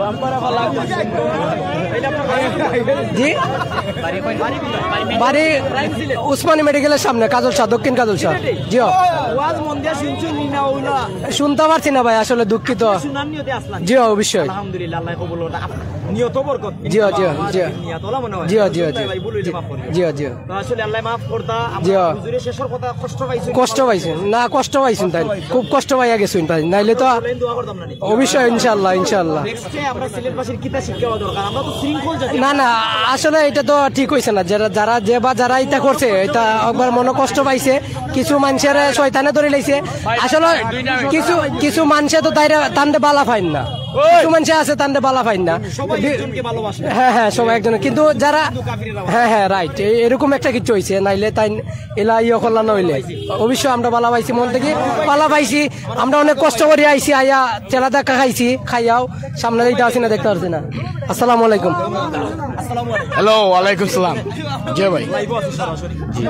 জি, বাড়ি উসমানী মেডিকেলের সামনে, কাজলশাহ, দক্ষিণ কাজলশাহ। জি। ওয়াজ মন দিয়া শুনছুন নি না ওলা? শুনতে পারছি না ভাই, আসলে দুঃখিত। শুনার নিয়তে আসলাম। জি, অবশ্যই। আলহামদুলিল্লাহ, আল্লাহ কবুল করুন। আপ-, নিয়ত বরকত। জি, জি, জি। নিয়ত ওলা মনে হয়। জি, জি, জি। ভাই, ভুল হইলে মাফ করিও। জি, জি। তো আসলে আল্লাহ মাফ করতা, আমরা জি। হুজুরের শেষর কথা কষ্ট পাইছি। কষ্ট পাইছি। না, কষ্ট পাইছি তাই। খুব কষ্ট পাইয়া গেছি তাই। নাইলে তো বলেন, দোয়া করতাম না নি? অবশ্যই, ইনশাআল্লাহ, ইনশাআল্লাহ। Next এ আমরা সিলেটবাসীর কিতা শিক্ষা হওয়া দরকার? আমরা তো শৃঙ্খল জাতি। না, না, আসলে এটা তো ঠিক হইছে না। যারা, যারা, যে বা যারা এটা করছে, এটা একবার মনে কষ্ট পাইছে। কিছু মানুষের শয়তানে ধরে লাইছে। আসলে কিছু, কিছু মানুষে তো তাইরে, তানরে বালা পাইন না। কিছু মানুষে আছে তানরে বালা পাইন না। সবাই একজনকে ভালোবাসে। হ্যাঁ, হ্যাঁ, সবাই একজন। কিন্তু যারা, কিন্তু কাফিরেরা হ্যাঁ, হ্যাঁ, রাইট। এ-, এরকম একটা কিছু হইছে, নাইলে তাই এলা ইয়ে করলা না হইলে। অবশ্য আমরা বালা পাইছি, মন থেকে বালা পাইছি। আমরা অনেক কষ্ট করি আইছি, আইয়া ঠেলা ধাক্কা খাইছি, খাইয়াও সামনে দিকে আসি না, দেখতে পারছি না। আসসালামু আলাইকুম। হ্যালো, ওয়ালাইকুম সালাম। জি ভাই। জি।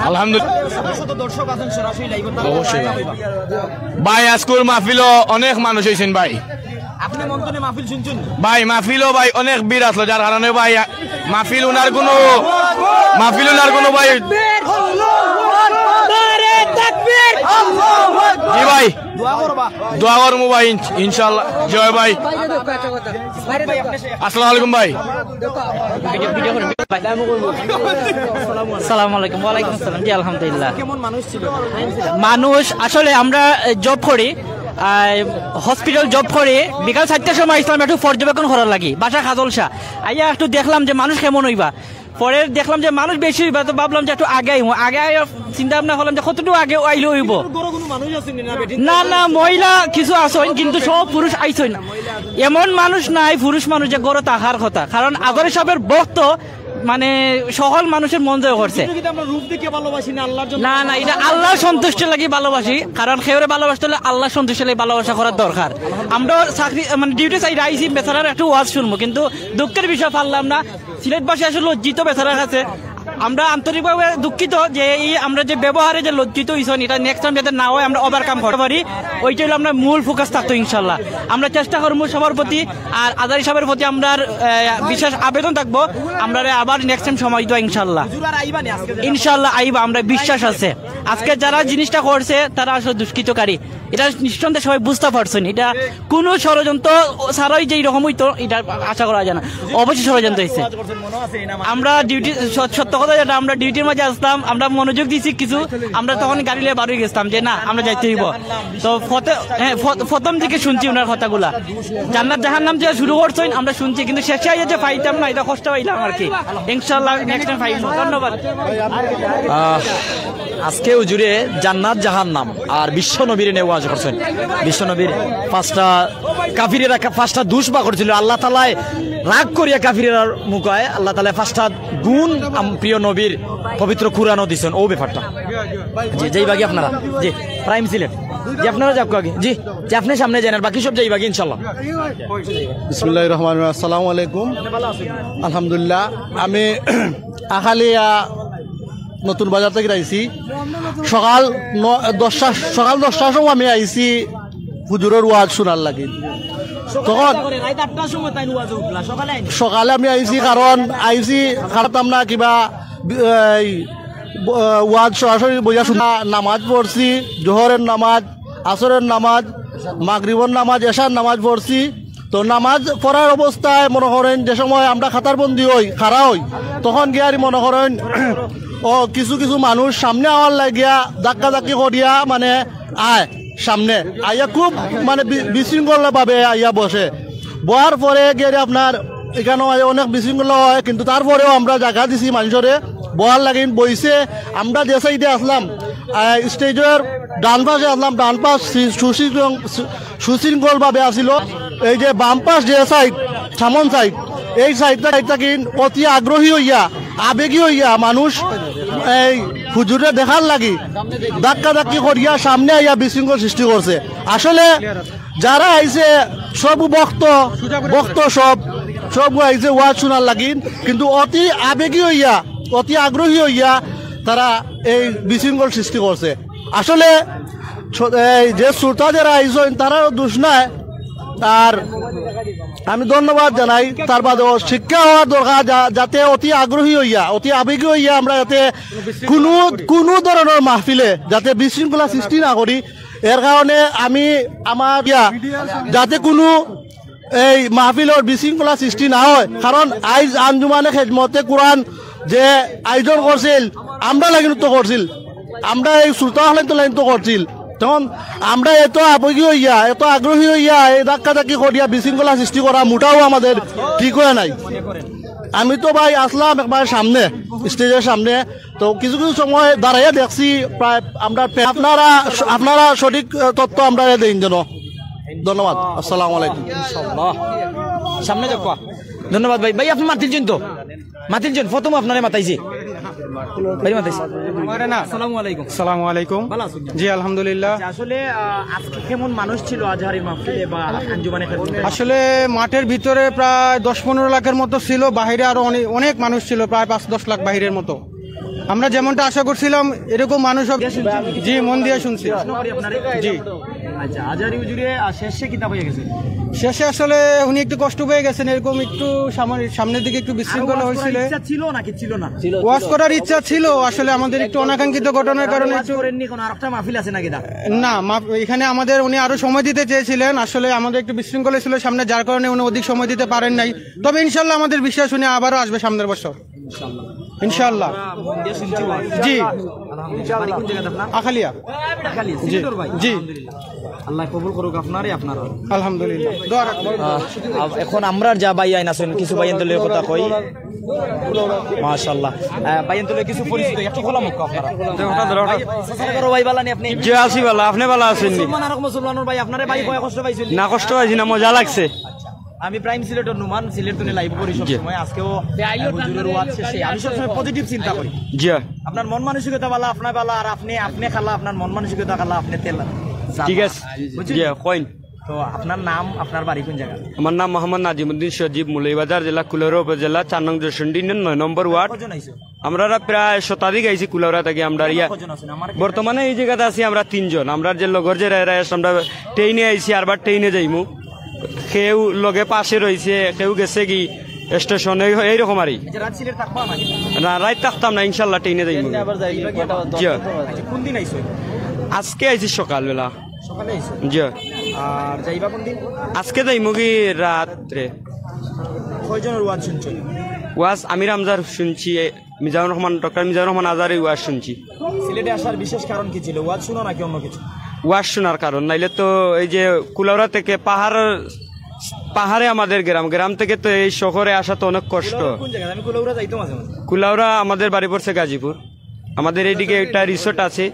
আলহামদুলিল্লাহ। শত শত দর্শক আছেন সরাসরি live-এ। অবশ্যই ভাই। ভাই, আজকুর মাহফিলও অনেক মানুষ হইছেন ভাই। আপনি মন্থনে মাহফিল শুনছেন? ভাই, মাহফিলও ভাই অনেক ভিড় আসলো, যার কারণে ভাই মাহফিল উনার কোনো, মাহফিল উনার কোনো ভাই। জি ভাই। দোয়া করবা। দোয়া করমু ভাই, ইন-, ইনশাআল্লাহ। জয় ভাই। আসসালামু আলাইকুম ভাই। আসসালামু আলাইকুম। ওয়ালাইকুম আসসালাম। জি, আলহামদুলিল্লাহ। কেমন মানুষ ছিল? মানুষ আসলে আমরা, এ, জব করি, আহ, হসপিটাল জব করি। বিকাল চারটার সময় ইসলাম একটু পর্যবেক্ষণ করার লাগি, বাসা কাজলশাহ। আইয়া একটু দেখলাম যে মানুষ কেমন হইবা। পরে দেখলাম যে মানুষ বেশি হইবা, তো ভাবলাম যে একটু আগে আইমু। আগে আইয়া চিন্তা ভাবনা করলাম যে কতটুকু আগে আইলে হইব। ঘরো কোনো মানুষ আছে নি না বেটি? না, না, মহিলা কিছু আছইন, কিন্তু সব পুরুষ আইছইন। এমন মানুষ নাই, পুরুষ মানুষ যে ঘরো থাকার কথা, কারণ আদর সাহেবের ভক্ত, মানে, সকল মানুষের মন জয় করছে। কিন্তু আমরা রূপ দেখে ভালোবাসি না, আল্লাহর জন্য না, না, এটা আল্লাহর সন্তুষ্টি লাগি ভালোবাসি, কারণ কেউরে ভালোবাসতে হলে আল্লাহর সন্তুষ্টি লাগি ভালোবাসা করার দরকার। আমরা চাকরি, মানে, ডিউটি চাই, আইছি বেচারার একটু ওয়াজ শুনবো, কিন্তু দুঃখের বিষয় পারলাম না। সিলেটবাসী আসলে লজ্জিত বেচারার কাছে। আমরা আন্তরিকভাবে দুঃখিত যে এই আমরা যে ব্যবহারে যে লজ্জিত হইছন, এটা নেক্সট টাইম যাতে না হয়, আমরা ওভারকাম করতে পারি, ওইটা হলো আমরা মূল ফোকাস থাকতো ইনশাল্লাহ। আমরা চেষ্টা করবো সবার প্রতি, আর আজারি সাহেবের প্রতি আমরা, আহ, বিশেষ আবেদন থাকবো, আমরা আবার নেক্সট টাইম সময় দিবা ইনশাল্লাহ। ইনশাল্লাহ আইবা, আমরা বিশ্বাস আছে। আজকে যারা জিনিসটা করছে, তারা আসলে দুষ্কৃতকারী। এটা নিঃসন্দেহে সবাই বুঝতে পারছেন, এটা কোনো ষড়যন্ত্র ছাড়াই যে এরকম হইতো, এটা আশা করা যায় না। অবশ্যই ষড়যন্ত্র হয়েছে। আমরা ডিউটি, স-, সত্য কথা যেটা, আমরা ডিউটির মাঝে আসতাম, আমরা মনোযোগ দিছি কিছু, আমরা তখন গাড়ি লিয়ে বারোই গেছিলাম যে না, আমরা যাইতে হইব। তো ফতে-, হ্যাঁ, ফ-, প্রথম দিকে শুনছি ওনার কথাগুলা, জান্নাত জাহান্নাম থেকে শুরু করছেন, আমরা শুনছি, কিন্তু শেষে আইয়া যে পাইতাম না, এটা কষ্ট পাইলাম আর কি। ইনশাল্লাহ নেক্সট টাইম পাইব। ধন্যবাদ। আহ, আজকে হুজুরে জান্নাত জাহান্নাম আর বিশ্ব নবীর নিয়ে ওয়াজ করছেন। বিশ্ব নবীর পাঁচটা কাফিরেরা কা-, পাঁচটা দুষ বা করছিল, আল্লাহ তালায় রাগ করিয়া কাফিরেরার মুখায় আল্লাহ তালায় পাঁচটা গুণ আম-, প্রিয় নবীর পবিত্র কোরআনও দিছেন। ও ব্যাপারটা জি, যাইবাগি আপনারা। জি, প্রাইম সিলেট। জি, আপনারা যাক আগে। জি, জি, আপনি সামনে যান, আর বাকি সব যাইবাগি ইনশাল্লাহ। বিসমিল্লাহির রহমানির রহিম। আসসালামু আলাইকুম। আলহামদুলিল্লাহ, আমি আখালিয়া নতুন বাজার থেকে আইছি। সকাল ন-, দশটা, সকাল দশটার সময় আমি আইছি হুজুরের ওয়াজ শোনার লাগি। তখন রাত আটটার সময় তাই ওয়াজ উঠলা, সকালে আইনি। সকালে আমি আইছি, কারণ আইছি খাটাতাম না কিবা বি-, এই ব-, ওয়াজ সরাসরি বইয়া শুনা, নামাজ পড়ছি, জোহরের নামাজ, আসরের নামাজ, মাগরিবর নামাজ, এশার নামাজ পড়ছি। তো নামাজ পড়ার অবস্থায় মনে করেন যে সময় আমরা কাতারবন্দি হই, খাড়া হই, তখন গিয়া আর মনে করেন ও কিছু কিছু মানুষ সামনে আওয়ার লাগিয়া ধাক্কা ধাক্কি করিয়া মানে আয় সামনে, আইয়া খুব মানে বি-, বিশৃঙ্খলা ভাবে আইয়া বসে। বওয়ার পরে গিয়া আপনার এখানে অনেক বিশৃঙ্খলা হয়, কিন্তু তারপরেও আমরা জায়গা দিছি মানুষরে বওয়ার লাগিন বইছে। আমরা যে সাইডে আসলাম, আহ, স্টেজের ডান পাশে আসলাম, ডান পাশ সি-, সুশৃঙ্খল, সু-, সুশৃঙ্খল ভাবে আসিল। এই যে বাম পাশ যে সাইড, সামন সাইড, এই সাইডটা, সাইডটা কি অতি আগ্রহী হইয়া, আবেগী হইয়া মানুষ এই হুজুরে দেখার লাগি ধাক্কা ধাক্কি করিয়া সামনে আইয়া বিশৃঙ্খল সৃষ্টি করছে। আসলে যারা আইছে সব ভক্ত, ভক্ত সব, সব আইছে ওয়াজ শোনার লাগিন, কিন্তু অতি আবেগী হইয়া, অতি আগ্রহী হইয়া তারা এই বিশৃঙ্খল সৃষ্টি করছে। আসলে স-, এই যে শ্রোতা যারা আইছেন, তারারও দোষ নাই। আর আমি ধন্যবাদ জানাই, তার বাদেও শিক্ষা হওয়ার দরকার, যা-, যাতে অতি আগ্রহী হইয়া, অতি আবেগী হইয়া আমরা যাতে কোনো, কোনো ধরনের মাহফিলে যাতে বিশৃঙ্খলা সৃষ্টি না করি। এর কারণে আমি আমার ইয়া, যাতে কোনো এই মাহফিলর বিশৃঙ্খলা সৃষ্টি না হয়, কারণ আইজ আঞ্জুমানে খেদমতে কোরআন যে আয়োজন করছিল, আমরা লাগিন তো করছিল, আমরা এই শ্রোতা হকলে তো লাগিন তো করছিল। তখন আমরা এত আবেগী হইয়া, এত আগ্রহী হইয়া এই ধাক্কা ধাক্কি করিয়া বিশৃঙ্খলা সৃষ্টি করা মোটাও আমাদের ঠিক হয় নাই। আমি তো ভাই আসলাম একবার সামনে, স্টেজের সামনে, তো কিছু কিছু সময় দাঁড়াইয়া দেখছি প্রায় আমরা পে-, আপনারা, আপনারা সঠিক তথ্য আমরা দেন যেন। ধন্যবাদ। আসসালামু আলাইকুম। সামনে যাও, কোয়া। ধন্যবাদ ভাই। ভাই, আপনি মাতিলছেন তো? মাতিলছেন, প্রথম আপনারে মাতাইছি। ভাই, মাতাইছি। আসসালামু আলাইকুম। আসসালামু আলাইকুম। ভালো আছেন? জি, আলহামদুলিল্লাহ। আচ্ছা, আসলে, আহ, আজকে কেমন মানুষ ছিল আজহারি মাহফিলে বা আঞ্জুমানে খেদমতে? আসলে মাঠের ভিতরে প্রায় দশ পনেরো লাখের মতো ছিল, বাইরে আরো অনেক, অনেক মানুষ ছিল, প্রায় পাঁচ দশ লাখ বাইরের মতো। আমরা যেমনটা আশা করছিলাম, এরকম মানুষ হবে। জি, মন দিয়ে শুনছি। জি। আচ্ছা, আজহারি হুজুরে, আহ, শেষে কিতা হয়ে গেছে? শেষে আসলে উনি একটু কষ্ট পেয়ে গেছেন, এরকম একটু সামনে, সামনের দিকে একটু বিশৃঙ্খলা হয়েছিল। ইচ্ছা ছিল নাকি ছিল না? ওয়াজ করার ইচ্ছা ছিল, আসলে আমাদের একটু অনাকাঙ্ক্ষিত ঘটনার কারণে ওয়াজ একটু করেননি, কোনো আরেকটা মাহফিল আছে নাকি দা? না, মাফ-, এখানে আমাদের উনি আরো সময় দিতে চেয়েছিলেন, আসলে আমাদের একটু বিশৃঙ্খলা ছিল সামনে, যার কারণে উনি অধিক সময় দিতে পারেন নাই। তবে ইনশাল্লাহ আমাদের বিশ্বাস উনি আবারও আসবে সামনের বছর। ইনশাল্লাহ। মন দিয়ে শুনছি ওয়াজ। জি। আলহামদুলিল্লাহ। বাড়ি কোন জায়গাতে আপনার? আখালিয়া। আখালিয়া, জি। সিলেটর ভাই? জি। আলহামদুলিল্লাহ। আল্লাহ কবুল করুক আপনারে, আপনারা। আলহামদুলিল্লাহ। দোয়া রাখবেন। আহ, আব-, এখন আমরা যা ভাই আইন আছেন, কিছু ভাই আন্তলে কথা কই। মাশাআল্লাহ। আহ, ভাই আন্তলে কিছু পরিচিত, একটু খোলা মুখ আপনারা। ভাই, সালাম করো ভাই, বালা নি আপনি? জি, আছি বালা, আপনি বালা আছেন নি? মুসলমান আর মুসলমানর ভাই, আপনারে ভাই কয় কষ্ট পাইছেন? না, কষ্ট পাইছি না, মজা লাগছে। আমি প্রাইম সিলেটর নুমান, সিলেট তুলে লাইভ করি সব জি। সময়। আজকেও, আহ, হুজুরের ওয়াজ শেষে আমি সবসময় পজিটিভ চিন্তা করি। জি। আপনার মন মানসিকতা বালা, আপনার বালা, আর আপনি, আপনি খালা, আপনার মন মানসিকতা খালা, আপনি তেল। ঠিক আছে। বুঝছেন? জি, কইন। তো আপনার নাম, আপনার বাড়ি কোন জায়গা? আমার নাম মোহাম্মদ নাজিমুদ্দিন সজীব, মৌলভীবাজার জেলা, কুলাউড়া উপজেলা, চার নং যশোরী ইউনিয়ন, নয় নম্বর ওয়ার্ড। কজন আইছো? আমরা প্রায় শতাধিক আইছি কুলাউড়া থাকি। আমরা ইয়া কজন আছেন? আমার বর্তমানে এই জায়গাতে আছি আমরা তিনজন। আমরা যে লগর যে রায় রায় আমরা ট্রেনে আইছি, আরবার ট্রেনে যাইমু। কেউ লগে পাশে রইছে, কেউ গেছে কি স্টেশনে, এইরকম আর কি। আচ্ছা, রাত সিলেট থাকবা নাকি? না, রাত থাকতাম না, ইনশাল্লাহ ট্রেনে যাইমু। এমনি আবার যাই, কয়টা বাজে? জি। আচ্ছা, কোন দিন আইছো? আজকে আইছি সকালবেলা। সকালে আইছো? জি। আর যাইবা কোন দিন? আজকে যাইমুগি রাত্রে। কয়জনের ওয়াজ শুনছো? ওয়াজ আমির হামজার শুনছি, এ, মিজানুর রহমান, ডক্টর মিজানুর রহমান আজহারির ওয়াজ শুনছি। সিলেটে আসার বিশেষ কারণ কি ছিল? ওয়াজ শুনো নাকি অন্য কিছু? ওয়াজ শোনার কারণ, নাইলে তো এই যে কুলাউড়া থেকে পাহাড়, পাহাড়ে আমাদের গ্রাম, গ্রাম থেকে তো এই শহরে আসা তো অনেক কষ্ট। কুলাউড়া কোন জায়গায়? আমি কুলাউড়া যাইতো মাঝে মাঝে। কুলাউড়া আমাদের বাড়ি পড়ছে গাজীপুর। আমাদের এইদিকে একটা রিসোর্ট আছে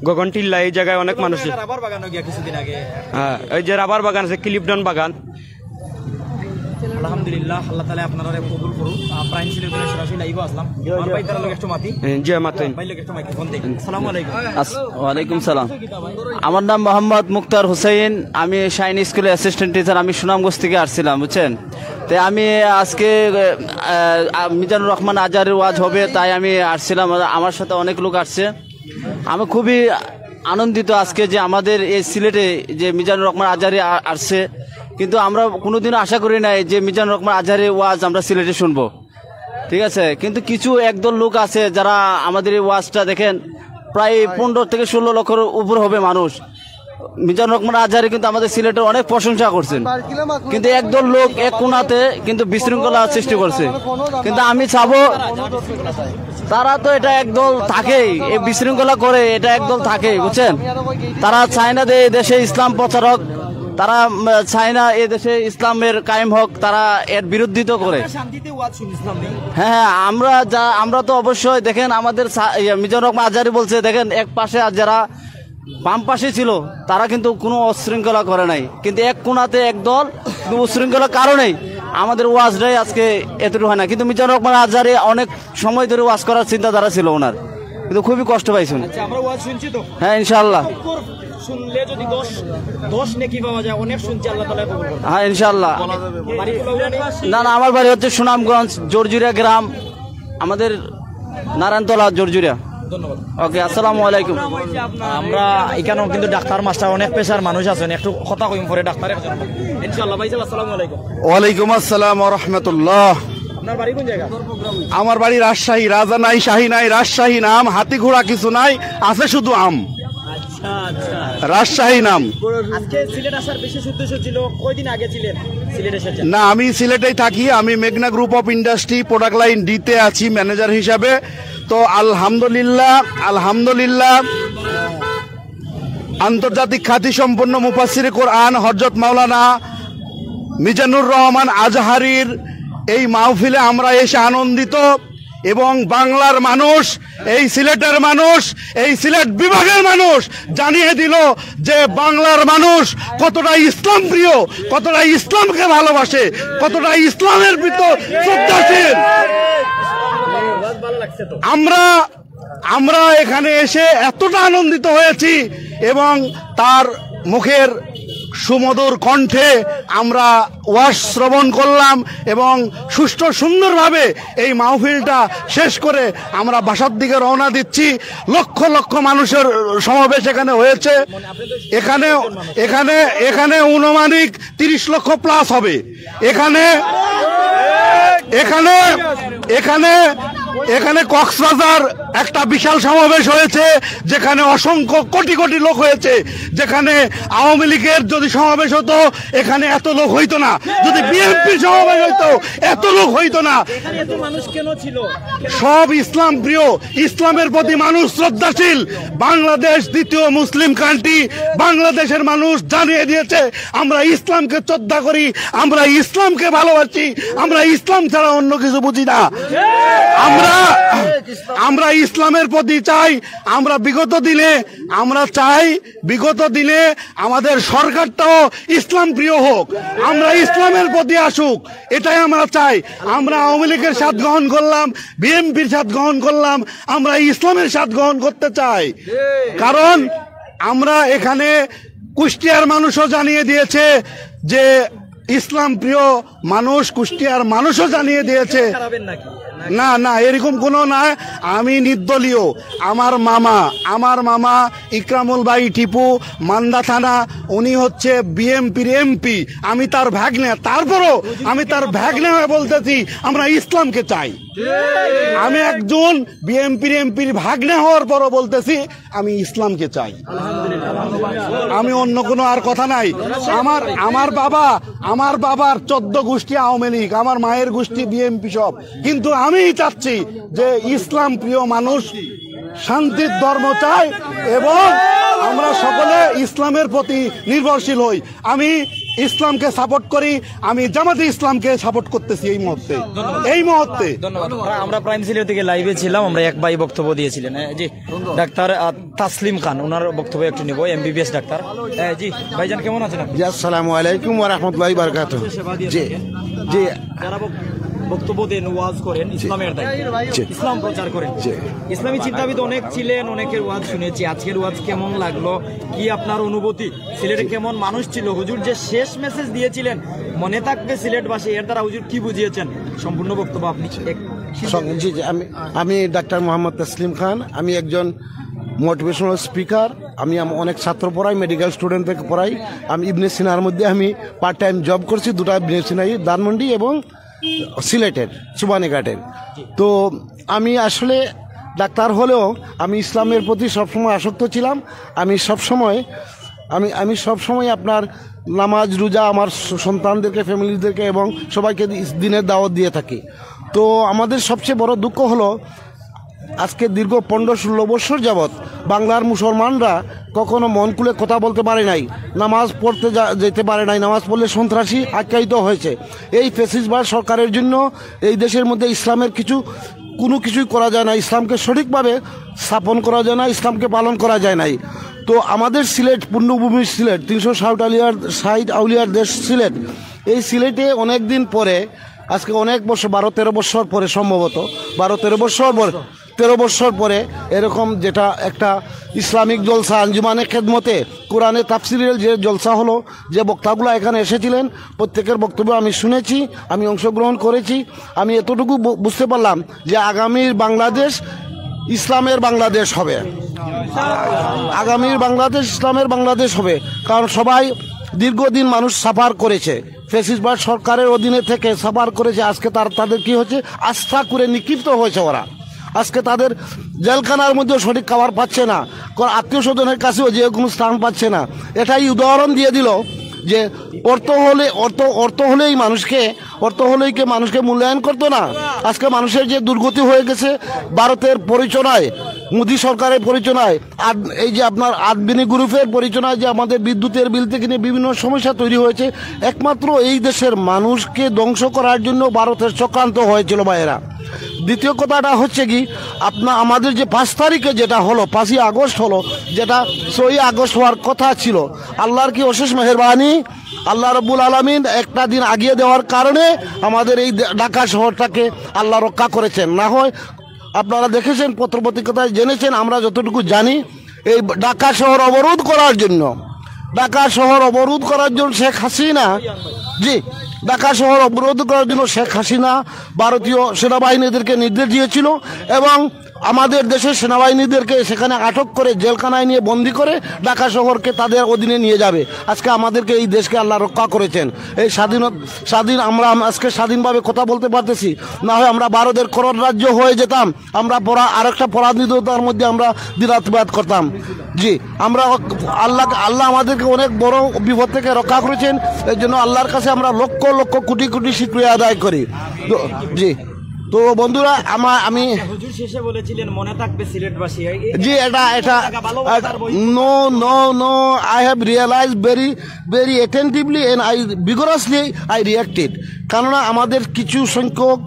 গগনটিল্লা, এই জায়গায় অনেক মানুষ। একটা রাবার বাগানও গিয়া কিছুদিন আগে। হ্যাঁ, ওই যে রাবার বাগান আছে, ক্লিফটন বাগান। আলহামদুলিল্লাহ, আল্লাহ তাআলা আপনারারে কবুল করুক। আহ, প্রাইম সিলেট সরাসরি লাইভে আসলাম। আমার ভাই তারা লোক একটু মাতি। হ্যাঁ, জি, মাতুন। ভাই লোক একটু মাইক্রোফোন দেই। আসসালামু আলাইকুম। আস-, ওয়ালাইকুম সালাম। আমার নাম মোহাম্মদ মুক্তার হুসাইন, আমি শাইন স্কুলে অ্যাসিস্ট্যান্ট টিচার, আমি সুনামগঞ্জ থেকে আসছিলাম, বুঝছেন? তে আমি আজকে, আহ, আহ, মিজানুর রহমান আজহারের ওয়াজ হবে, তাই আমি আসছিলাম, আমার সাথে অনেক লোক আসছে। আমি খুবই আনন্দিত আজকে যে আমাদের এই সিলেটে যে মিজানুর রহমান আজহারি আ-, আসছে, কিন্তু আমরা কোনোদিনও আশা করি নাই যে মিজানুর রহমান আজহারির ওয়াজ আমরা সিলেটে শুনবো, ঠিক আছে? কিন্তু কিছু একদল লোক আছে যারা আমাদের এই ওয়াজটা দেখেন, প্রায় পনেরো থেকে ষোলো লক্ষর উপর হবে মানুষ। মিজানুর রহমান আজহারি কিন্তু আমাদের সিলেটের অনেক প্রশংসা করছেন, কিন্তু একদল লোক এক কোণাতে কিন্তু বিশৃঙ্খলা সৃষ্টি করছে। কিন্তু আমি চাবো, তারা তো এটা একদল থাকেই, এই বিশৃঙ্খলা করে এটা একদল থাকেই, বুঝছেন? তারা চায় না যে এই দেশে ইসলাম প্রচার হোক, তারা, উম, চায় না এই দেশে ইসলামের কায়েম হোক, তারা এর বিরোধিতা করে। শান্তিতে ওয়াজ শুনছিলাম। হ্যাঁ, হ্যাঁ, আমরা যা, আমরা তো অবশ্যই দেখেন আমাদের সা-, ইয়ে, মিজানুর রহমান আজহারি বলছে, দেখেন এক পাশে আর যারা বাম পাশে ছিল, তারা কিন্তু কোনো উশৃঙ্খলা করে নাই, কিন্তু এক কোণাতে একদল কিন্তু উশৃঙ্খলার কারণেই আমাদের ওয়াজটাই আজকে এতটুকু হয় না। কিন্তু মিজানুর রহমান আজহারি অনেক সময় ধরে ওয়াজ করার চিন্তাধারা ছিল ওনার, কিন্তু খুবই কষ্ট পাইছেন। আচ্ছা, আমরা ওয়াজ শুনছি তো। হ্যাঁ, ইনশাআল্লাহ। শুনলে যদি দশ, দশ নেকি পাওয়া যায়, অনেক শুনছি, আল্লাহ তাআলা কবুল করুন। হ্যাঁ, ইনশাআল্লাহ। বাড়ি কোথায়? না, না, আমার বাড়ি হচ্ছে সুনামগঞ্জ, জর্জুরিয়া গ্রাম, আমাদের নারায়ণতলা, জর্জুরিয়া। ধন্যবাদ। ওকে, আসসালামু আলাইকুম। আমরা এখানেও কিন্তু ডাক্তার মাস্টার অনেক পেশার মানুষ আছেন, একটু কথা কইম পরে ডাক্তার একজন। ইনশাআল্লাহ। ভাই সাহেব, আসসালামু আলাইকুম। ওয়ালাইকুম আসসালাম ওয়া রাহমাতুল্লাহ। আপনার বাড়ি কোন জায়গা? আমার বাড়ি রাজশাহী। রাজা নাই, শাহী নাই, রাজশাহী নাম, হাতি ঘোড়া কিছু নাই, আছে শুধু আম। আচ্ছা, আচ্ছা। রাজশাহী নাম। আজকে সিলেট আসার বিশেষ উদ্দেশ্য ছিল, কয়দিন আগে ছিলেন সিলেট এসেছেন? না, আমি সিলেটেই থাকি। আমি মেঘনা group of industry product line D তে আছি ম্যানেজার হিসাবে। তো আলহামদুলিল্লাহ, আলহামদুলিল্লাহ, আন্তর্জাতিক খ্যাতিসম্পন্ন মুফাসসিরে কোরআন হযরত মাওলানা মিজানুর রহমান আজহারির এই মাহফিলে আমরা এসে আনন্দিত। এবং বাংলার মানুষ, এই সিলেটের মানুষ, এই সিলেট বিভাগের মানুষ জানিয়ে দিল যে বাংলার মানুষ কতটা ইসলাম প্রিয়, কতটা ইসলামকে ভালোবাসে, কতটা ইসলামের ভিতর শ্রদ্ধাশীল। আমরা, আমরা এখানে এসে এতটা আনন্দিত হয়েছি এবং তার মুখের সুমধুর কণ্ঠে আমরা ওয়াজ শ্রবণ করলাম এবং সুষ্ঠু সুন্দরভাবে এই মাহফিলটা শেষ করে আমরা বাসার দিকে রওনা দিচ্ছি। লক্ষ লক্ষ মানুষের সমাবেশ এখানে হয়েছে। এখানে, এখানে, এখানে অনুমানিক তিরিশ লক্ষ প্লাস হবে। এখানে, এখানে, এখানে, এখানে কক্সবাজার একটা বিশাল সমাবেশ হয়েছে, যেখানে অসংখ্য কোটি কোটি লোক হয়েছে। যেখানে আওয়ামী লীগের যদি সমাবেশ হতো, এখানে এত লোক হইতো না। যদি বিএনপির সমাবেশ হইতো, এত লোক হইতো না। এখানে এত মানুষ কেন ছিল? সব ইসলাম প্রিয়, ইসলামের প্রতি মানুষ শ্রদ্ধাশীল। বাংলাদেশ দ্বিতীয় মুসলিম কান্ট্রি, বাংলাদেশের মানুষ জানিয়ে দিয়েছে আমরা ইসলামকে শ্রদ্ধা করি, আমরা ইসলামকে ভালোবাসি, আমরা ইসলাম ছাড়া অন্য কিছু বুঝি না। আমরা, আমরা ইসলামের প্রতি চাই। আমরা বিগত দিনে, আমরা চাই বিগত দিনে আমাদের সরকারটাও ইসলাম প্রিয় হোক, আমরা ইসলামের প্রতি আসুক, এটাই আমরা চাই। আমরা আওয়ামী লীগের সাথ গ্রহণ করলাম, বিএনপির সাথ গ্রহণ করলাম, আমরা ইসলামের সাথ গ্রহণ করতে চাই। কারণ আমরা এখানে, কুষ্টিয়ার মানুষও জানিয়ে দিয়েছে যে ইসলাম প্রিয় মানুষ, কুষ্টিয়ার মানুষও জানিয়ে দিয়েছে। না, না, এরকম কোনো না। আমি নির্দলীয়। আমার মামা, আমার মামা ইকরামুল ভাই টিপু, মান্দা থানা, উনি হচ্ছে বিএনপির এমপি। আমি তার ভাগ্নে, তারপরও আমি তার ভাগ্নে হয়ে বলতেছি, আমরা ইসলামকে চাই। আমি একজন বিএনপির এমপির ভাগ্নে হওয়ার পরও বলতেছি, আমি ইসলামকে চাই। আমি অন্য কোনো আর কথা নাই। আমার আমার বাবা, আমার বাবার চোদ্দ গোষ্ঠী আওয়ামী লীগ, আমার মায়ের গোষ্ঠী বিএনপি সব, কিন্তু আমি চাচ্ছি যে ইসলাম প্রিয় মানুষ শান্তির ধর্ম চায় এবং আমরা সকলে ইসলামের প্রতি নির্ভরশীল হই। আমি ইসলামকে সাপোর্ট করি, আমি জামাতে ইসলামকে সাপোর্ট করতেছি এই মুহূর্তে, এই মুহূর্তে। ধন্যবাদ। আমরা প্রাইম সিলেট থেকে লাইভে ছিলাম, আমরা এক ভাই বক্তব্য দিয়েছিলেন। হ্যাঁ, জি, ডাক্তার আহ, তাসলিম খান, ওনার বক্তব্য একটু নিব, এমবিবিএস ডাক্তার। হ্যাঁ, জি ভাইজান, কেমন আছেন আপনি? জি, আসসালামু আলাইকুম ওয়া রাহমাতুল্লাহি ওয়া বারাকাতুহু। জি, জি। যারা বক- বক্তব্য দেন, ওয়াজ করেন ইসলামের দায়িত্বে, ইসলাম প্রচার করেন। ইসলামী চিন্তাবিদ অনেক ছিলেন, অনেকের ওয়াজ শুনেছি। আজকের ওয়াজ কেমন লাগলো? কি আপনার অনুভূতি? সিলেটে কেমন মানুষ ছিল? হুজুর যে শেষ মেসেজ দিয়েছিলেন, "মনে থাকবে সিলেটবাসী", এর দ্বারা হুজুর কি বুঝিয়েছেন? সম্পূর্ণ বক্তব্য আপনি এক- সং- জি, জি, আমি আমি ডাক্তার মোহাম্মদ তসলিম খান। আমি একজন মোটিভেশনাল স্পিকার। আমি আম- অনেক ছাত্র পড়াই, মেডিকেল স্টুডেন্টদেরকে পড়াই। আমি ইবনে সিনার মধ্যে আমি পার্ট টাইম জব করছি দুটা ইবনে সিনাই, ধানমন্ডি এবং সিলেটের সুবানীঘাটের। তো আমি আসলে ডাক্তার হলেও আমি ইসলামের প্রতি সবসময় আসক্ত ছিলাম। আমি সবসময় আমি আমি সবসময় আপনার নামাজ রোজা আমার স- সন্তানদেরকে, ফ্যামিলিদেরকে এবং সবাইকে দি- দিনের দাওয়াত দিয়ে থাকি। তো আমাদের সবচেয়ে বড় দুঃখ হলো আজকে দীর্ঘ পনেরো ষোলো বছর যাবৎ বাংলার মুসলমানরা কখনো মন খুলে কথা বলতে পারে নাই, নামাজ পড়তে যা- যেতে পারে নাই, নামাজ পড়লে সন্ত্রাসী আখ্যায়িত হয়েছে। এই ফ্যাসিস্টবাদ সরকারের জন্য এই দেশের মধ্যে ইসলামের কিছু কোনো কিছুই করা যায় না, ইসলামকে সঠিকভাবে স্থাপন করা যায় না, ইসলামকে পালন করা যায় নাই। তো আমাদের সিলেট, পুণ্যভূমি সিলেট, তিনশো ষাট আউলিয়ার ষাট আউলিয়ার দেশ সিলেট, এই সিলেটে অনেক দিন পরে, আজকে অনেক বছর, বারো তেরো বছর পরে সম্ভবত, বারো তেরো বছর পরে, তেরো বছর পরে এরকম যেটা একটা ইসলামিক জলসা, আঞ্জুমানে খেদমতে কোরআনে তাফসিরের যে জলসা হলো, যে বক্তাগুলা এখানে এসেছিলেন, প্রত্যেকের বক্তব্য আমি শুনেছি, আমি অংশগ্রহণ করেছি। আমি এতটুকু বু- বুঝতে পারলাম যে আগামীর বাংলাদেশ ইসলামের বাংলাদেশ হবে, আগামীর বাংলাদেশ ইসলামের বাংলাদেশ হবে। কারণ সবাই দীর্ঘদিন মানুষ সাফার করেছে, ফ্যাসিস্টবাদ সরকারের অধীনে থেকে সাফার করেছে। আজকে তার তাদের কি হচ্ছে, আস্থা করে নিক্ষিপ্ত হয়েছে ওরা। আজকে তাদের জেলখানার মধ্যেও সঠিক খাবার পাচ্ছে না, কারণ আত্মীয় স্বজনের কাছেও যে কোনো স্থান পাচ্ছে না। এটাই উদাহরণ দিয়ে দিল যে অর্থ হলে অর্থ অর্থ হলেই মানুষকে অর্থ হলেই কি মানুষকে মূল্যায়ন করতো না? আজকে মানুষের যে দুর্গতি হয়ে গেছে ভারতের প্ররোচনায়, মোদী সরকারের প্ররোচনায়, আর এই যে আপনার আদমিনী গ্রুপের প্ররোচনায় যে আমাদের বিদ্যুতের বিল থেকে নিয়ে বিভিন্ন সমস্যা তৈরি হয়েছে, একমাত্র এই দেশের মানুষকে ধ্বংস করার জন্য ভারতের চক্রান্ত হয়েছিল ভাইয়েরা। দ্বিতীয় কথাটা হচ্ছে কি, আপনার আমাদের যে পাঁচ তারিখে যেটা হলো, পাঁচই আগস্ট হলো, যেটা ছয়ই আগস্ট হওয়ার কথা ছিল, আল্লাহর কি অশেষ মেহেরবানি, আল্লাহ রব্বুল আলামিন একটা দিন আগিয়ে দেওয়ার কারণে আমাদের এই দে- ঢাকা শহরটাকে আল্লাহ রক্ষা করেছেন। না হয় আপনারা দেখেছেন, পত্রপত্রিকায় জেনেছেন, আমরা যতটুকু জানি, এই ঢাকা শহর অবরোধ করার জন্য, ঢাকা শহর অবরোধ করার জন্য শেখ হাসিনা, জি, ঢাকা শহর অবরোধ করার জন্য শেখ হাসিনা ভারতীয় সেনাবাহিনীদেরকে নির্দেশ দিয়েছিল এবং আমাদের দেশের সেনাবাহিনীদেরকে সেখানে আটক করে জেলখানায় নিয়ে বন্দি করে ঢাকা শহরকে তাদের অধীনে নিয়ে যাবে। আজকে আমাদেরকে, এই দেশকে আল্লাহ রক্ষা করেছেন। এই স্বাধীন স্বাধীন আমরা আম- আজকে স্বাধীনভাবে কথা বলতে পারতেছি। না হয় আমরা ভারতের করোড় রাজ্য হয়ে যেতাম, আমরা পরা আরেকটা পরাধীনতার মধ্যে আমরা দিনাতিপাত করতাম। জি, আমরা আল্লাহ আল্লাহ আমাদেরকে অনেক বড় বিপদ থেকে রক্ষা করেছেন। এই জন্য আল্লাহর কাছে আমরা লক্ষ লক্ষ কোটি কোটি শুকরিয়া আদায় করি। তো, জি, তো বন্ধুরা, আমার আমি হুজুর শেষে বলেছিলেন, "মনে থাকবে সিলেটবাসী।" এই- এই- জি, এটা এটা ভালোবাসার বই। No, no, no, I have realized very very attentively and I vigorously I reacted. কেননা আমাদের কিছু সংখ্যক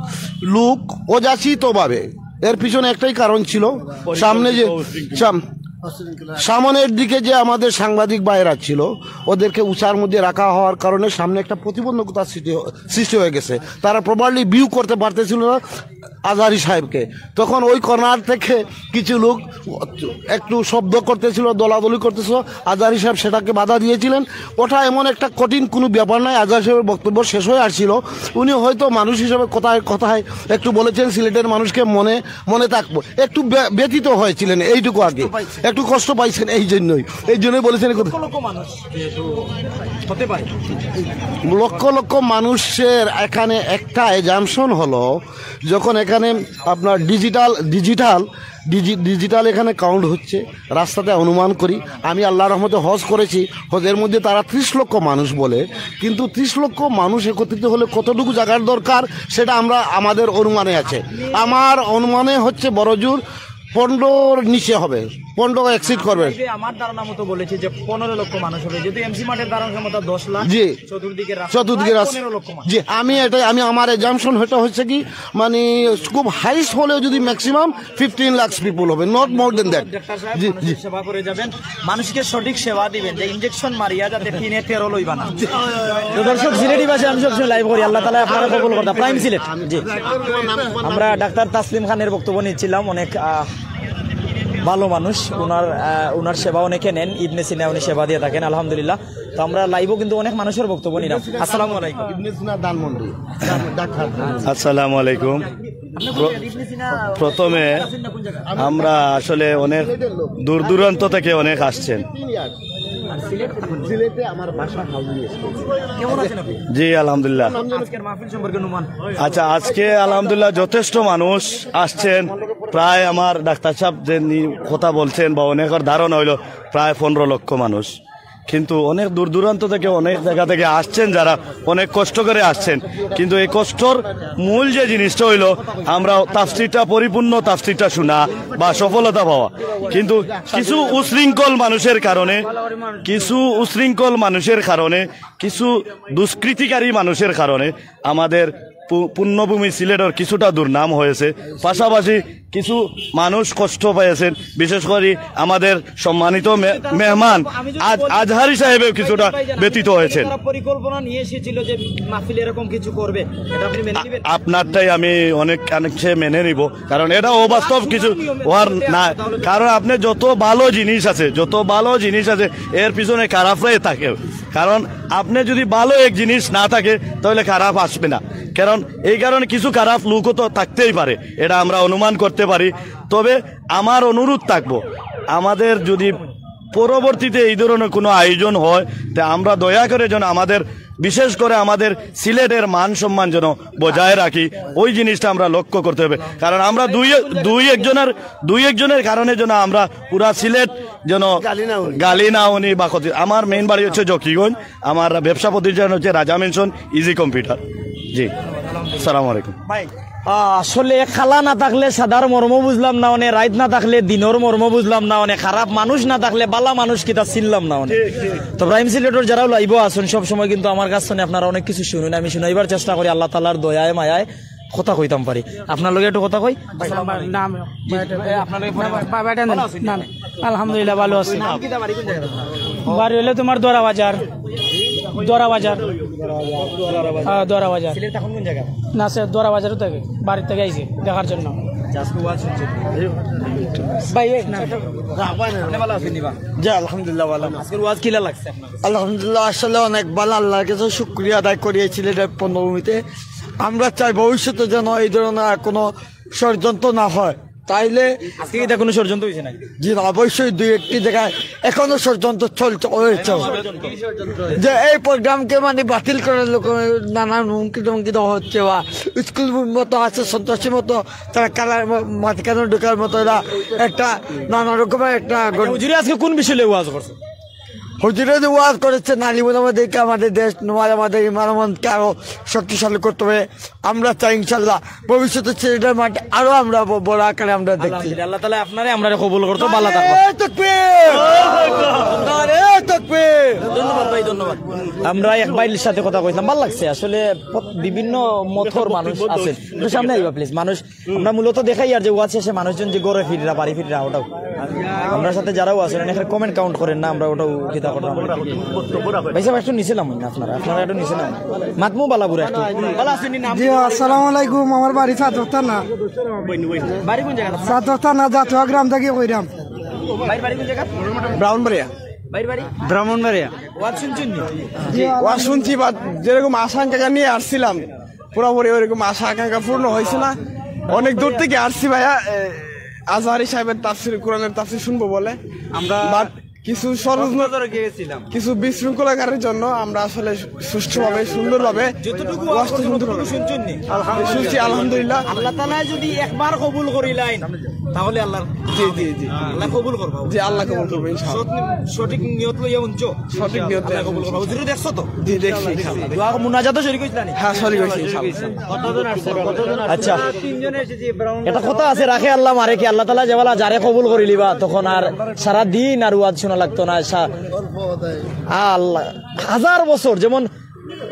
লোক অযাচিতভাবে, এর পিছনে একটাই কারণ ছিল, সামনে যে সাম- সামনের দিকে যে আমাদের সাংবাদিক ভাইরা ছিল, ওদেরকে উচার মধ্যে রাখা হওয়ার কারণে সামনে একটা প্রতিবন্ধকতা সৃষ্টি হ- সৃষ্টি হয়ে গেছে। তারা প্রপারলি ভিউ করতে পারতেছিল না আজহারি সাহেবকে। তখন ওই কর্নার থেকে কিছু লোক একটু শব্দ করতেছিল, দলাদলি করতেছিল, আজহারি সাহেব সেটাকে বাধা দিয়েছিলেন। ওটা এমন একটা কঠিন কোনো ব্যাপার নয়। আজহারি সাহেবের বক্তব্য শেষ হয়ে আসছিল, উনি হয়তো মানুষ হিসেবে কথায় কথায় একটু বলেছেন, সিলেটের মানুষকে মনে মনে থাকবো, একটু ব্য- ব্যথিত হয়েছিলেন এইটুকু আর কি, একটু কষ্ট পাইছেন এই জন্যই, এই জন্যই বলেছেন এই কথা। লক্ষ লক্ষ মানুষ যেহেতু হতে পারে। লক্ষ লক্ষ মানুষের এখানে একটা অ্যাজাম্পশন হলো, যখন এখানে এখানে আপনার ডিজিটাল ডিজিটাল ডিজিটাল এখানে কাউন্ট হচ্ছে। রাস্তাতে অনুমান করি, আমি আল্লাহর রহমতে হজ করেছি। হজের মধ্যে তারা ত্রিশ লক্ষ মানুষ বলে, কিন্তু ত্রিশ লক্ষ মানুষ একত্রিত হলে কতটুকু জায়গার দরকার, সেটা আমরা আমাদের অনুমানে আছে। আমার অনুমানে হচ্ছে বড়জোর পনেরোর নিচে হবে, পনেরো এক্সিড করবে। এই যে আমার ধারণা মতো বলেছি যে পনেরো লক্ষ মানুষ হবে, যদি এমসি মাঠের ধারণ ক্ষমতা দশ লাখ, জি। চতুর্দিকে রাস্তা, চতুর্দিকে প্রায় রাস্তা। পনেরো লক্ষ মানুষ। জি, আমি এটা আমি আমার অ্যাজাম্পশন এটা হচ্ছে কি, মানে, খুব হাইস্ট হলেও যদি ম্যাক্সিমাম ফিফটিন লাখ পিপল হবে, not more than that. Doctor সাহেব জি, জি। মানুষের সেবা করে যাবেন, মানুষকে সঠিক সেবা দিবেন, যে ইনজেকশন মারিয়া যাতে টিনে তেরো লইবা না। তো দর্শক, সিলেটি ভাষায় আমি সবসময় লাইভ করি, আল্লাহ তাআলা আপনারা কবুল করতা। প্রাইম সিলেট। জি, আমরা ডাক্তার তাসলিম খানের বক্তব্য নিচ্ছিলাম। অনেক আহ, ভালো মানুষ, ওনার আহ, ওনার সেবা অনেকে নেন। ইবনে সিনা উনি সেবা দিয়ে থাকেন, আলহামদুলিল্লাহ। তো আমরা লাইভও কিন্তু অনেক মানুষের বক্তব্য নিলাম। আসসালামু আলাইকুম। ইবনে সিনা ধানমন্ডি। আসসালামু আলাইকুম। প্র- প্রথমে আমরা আসলে অনেক দূর দূরান্ত থেকে অনেক আসছেন। সিলেটে আমার বাসা হাউলি। কেমন আছেন আপনি? জি, আলহামদুলিল্লাহ। আজকের মাহফিল সম্পর্কে অনুমান? আচ্ছা, আজকে আলহামদুলিল্লাহ যথেষ্ট মানুষ আসছেন। প্রায় আমার ডাক্তার সাহেব যে নি- কথা বলছেন বা অনেকের ধারণা হইলো প্রায় পনেরো লক্ষ মানুষ, কিন্তু অনেক দূর দূরান্ত থেকে অনেক জায়গা থেকে আসছেন, যারা অনেক কষ্ট করে আসছেন। কিন্তু এই কষ্টর মূল যে জিনিসটা হইলো, আমরা তাফসিরটা, পরিপূর্ণ তাফসিরটা শোনা বা সফলতা পাওয়া। কিন্তু কিছু উশৃঙ্খল মানুষের কারণে, কিছু উশৃঙ্খল মানুষের কারণে, কিছু দুষ্কৃতিকারী মানুষের কারণে আমাদের পু- পুণ্যভূমি সিলেটের কিছুটা দুর্নাম হয়েছে। পাশাপাশি কিছু মানুষ কষ্ট পেয়েছেন, বিশেষ করে আমাদের সম্মানিত মে- মেহমান আজ আজহারি সাহেবেও কিছুটা ব্যথিত হয়েছেন। তারা পরিকল্পনা নিয়ে এসেছিল যে মাহফিল এরকম কিছু করবে, এটা আপনি মেনে নেবেন? আপনারটাই আমি অনেক অনেক সে মেনে নিব, কারণ এটা অবাস্তব কিছু হওয়ার না। কারণ আপনি যত ভালো জিনিস আছে, যত ভালো জিনিস আছে, এর পিছনে খারাপরাই থাকে। কারণ আপনি যদি ভালো এক জিনিস না থাকে, তাহলে খারাপ আসবে না। কারণ এই কারণে কিছু খারাপ লোকও তো থাকতেই পারে, এটা আমরা অনুমান করতে পারি। তবে আমার অনুরোধ থাকবো, আমাদের যদি পরবর্তীতে এই ধরনের কোনো আয়োজন হয়, তা আমরা দয়া করে যেন আমাদের, বিশেষ করে আমাদের সিলেটের মান সম্মান যেন বজায় রাখি, ওই জিনিসটা আমরা লক্ষ্য করতে হবে। কারণ আমরা দুই দুই একজনের দুই একজনের কারণে যেন আমরা পুরা সিলেট যেন গালি না উনি বা ক্ষতি। আমার মেইন বাড়ি হচ্ছে জকিগঞ্জ, আমার ব্যবসা প্রতিষ্ঠান হচ্ছে রাজা মেনশন ইজি কম্পিউটার। জি, সালাম আলাইকুম। আহ, আসলে কালা না থাকলে সাদার মর্ম বুঝলাম না, অনে রাইত না থাকলে দিনর মর্ম বুঝলাম না, অনে খারাপ মানুষ না থাকলে বালা মানুষ কিতা চিনলাম না অনে। তো প্রাইম সিলেটর যারাও লাইভও আছেন, সব সময় কিন্তু আমার কাছ থেকে আপনারা অনেক কিছু শুনুন, আমি শুনাইবার চেষ্টা করি আল্লাহ তাআলার দয়ায় মায়ায় কথা কইতাম পারি। আপনার লগে একটু কথা কই। নাম আপনার লগে পরে বা- বা- বাটা নেই। না, না। আলহামদুলিল্লাহ, ভালো আছি। বাড়ি হইলে তোমার দোরা বাজার, দোরা বাজার। হ্যাঁ, দোরা বাজার। সিলেট এখন কোন জায়গা? না স্যার, দোরা বাজারও থাকে, বাড়ির থেকে আইছি দেখার জন্য। ভাই, এই না। আপনি ভালো আছেন নি বা? জি, আলহামদুলিল্লাহ, ভালো। আজকের ওয়াজ কিলা লাগছে আপনার কাছে? আলহামদুলিল্লাহ, আসলে অনেক ভালো, আল্লাহর কাছে শুক্রিয়া আদায় করি এই সিলেটের পূর্ণভূমিতে। আমরা চাই ভবিষ্যতে যেন এই ধরনের আর কোনো ষড়যন্ত্র না হয়। তাইলে আজকে এটা কোনো ষড়যন্ত্র হয়েছে নাকি? জি না, অবশ্যই দুই একটি জায়গায় এখনো ষড়যন্ত্র চলছে, হয়েছে। যে এই প্রোগ্রামকে মানে বাতিল করার লোক নানান হুমকি ধমকি দেওয়া হচ্ছে, বা স্কুল মতো আছে, সন্ত্রাসী মতো, তারা কালার মাঝখানে ঢোকার মতো, এরা একটা নানা রকমের একটা গণ- হুজুরে আজকে কোন বিষয়ে ওয়াজ করছে? হুজুরে যে ওয়াজ করেছে, নালি মোনামা দেখে আমাদের দেশ, নোয়ার আমাদের ইমানমনকে আরো শক্তিশালী করতে হবে। আমরা চাই ইনশাল্লাহ ভবিষ্যতে সিলেটের মাঠে আরো আমরা ব- বড় আকারে আমরা দেখছি। আলহামদুলিল্লাহ, আল্লাহ তাআলা আপনারে আমরারে কবুল করতো, ভালো থাকবো। নারে তকবীর! নারে তকবীর! ধন্যবাদ ভাই, ধন্যবাদ। আমরা এক ভাইর সাথে কথা কইছিলাম, ভালো লাগছে আসলে। প্রত- বিভিন্ন মতর মানুষ আছে, একটু সামনে আইবা প্লিজ। মানুষ, আমরা মূলত দেখাই আর যে ওয়াজ শেষে মানুষজন যে ঘরে ফিররা, বাড়ি ফিররা, ওটাও। আমরার সাথে যারাও আছেন, অনেকে কমেন্ট কাউন্ট করেন না, আমরা ওটাও কিতা করলাম। ভাই সাহেব, একটু নিচে নামুন না আপনারা, আপনারা একটু নিচে নামুন। মাতমু বালা বুড়া একটু। ভালো আছেন নি? নাম? জি, আসসালামু আলাইকুম। আমার বাড়ি সাদর থানা। বাড়ি কোন জায়গা? সাদর থানা জাতুয়া গ্রাম থেকে কইরাম। ভাইর বাড়ি কোন জায়গা? ব্রাহ্মণবাড়িয়া। ভাইর বাড়ি? ব্রাহ্মণবাড়িয়া। ওয়াজ শুনছেন নি? ওয়াজ শুনছি, বাট যেরকম আশা আকাঙ্ক্ষা নিয়ে আসছিলাম, পুরোপুরি ওইরকম আশা আকাঙ্ক্ষা পূর্ণ হয়েছে না। অনেক দূর থেকে আসছি ভাইয়া, এ, আজহারি সাহেবের তাফসির, কোরআনের তাফসির শুনবো বলে। আমরা বাট কিছু ষড়যন্ত্র, কক্সবাজারে গিয়েছিলাম। কিছু বিশৃঙ্খলাকারীর জন্য আমরা আসলে সুষ্ঠুভাবে, সুন্দরভাবে যতটুকু ওয়াজ করছেন, শুনতে ততটুকু পারবো। শুনছেন নি? আলহামদুলিল্লাহ। শুনছি, আলহামদুলিল্লাহ। আল্লাহ তাআলা যদি একবার কবুল করিলাইন, তাহলে আল্লাহ, জি, জি, জি। আল্লাহ কবুল করবা। জি, আল্লাহ কবুল করবো, ইনশাআল্লাহ। সৎ-, সঠিক নিয়ত লইয়া উনছো। সঠিক নিয়ত আল্লাহ লইয়া কবুল করবা। হুজুরে দেখছো তো? জি, দেখছি, ইনশাআল্লাহ। দোয়া মুনাজাতও শরীক হইছিলা নি? হ্যাঁ, শরীক হইছি, ইনশাআল্লাহ। আচ্ছা। এটা কথা আছে, রাখে আল্লাহ, মারে কি, আল্লাহ তাআলা যেবালা যারে কবুল করিলিবা, তখন আর সারা দিন আর ওয়াজ শোনা লাগতো না। সা-, আল্লাহ, হাজার বছর, যেমন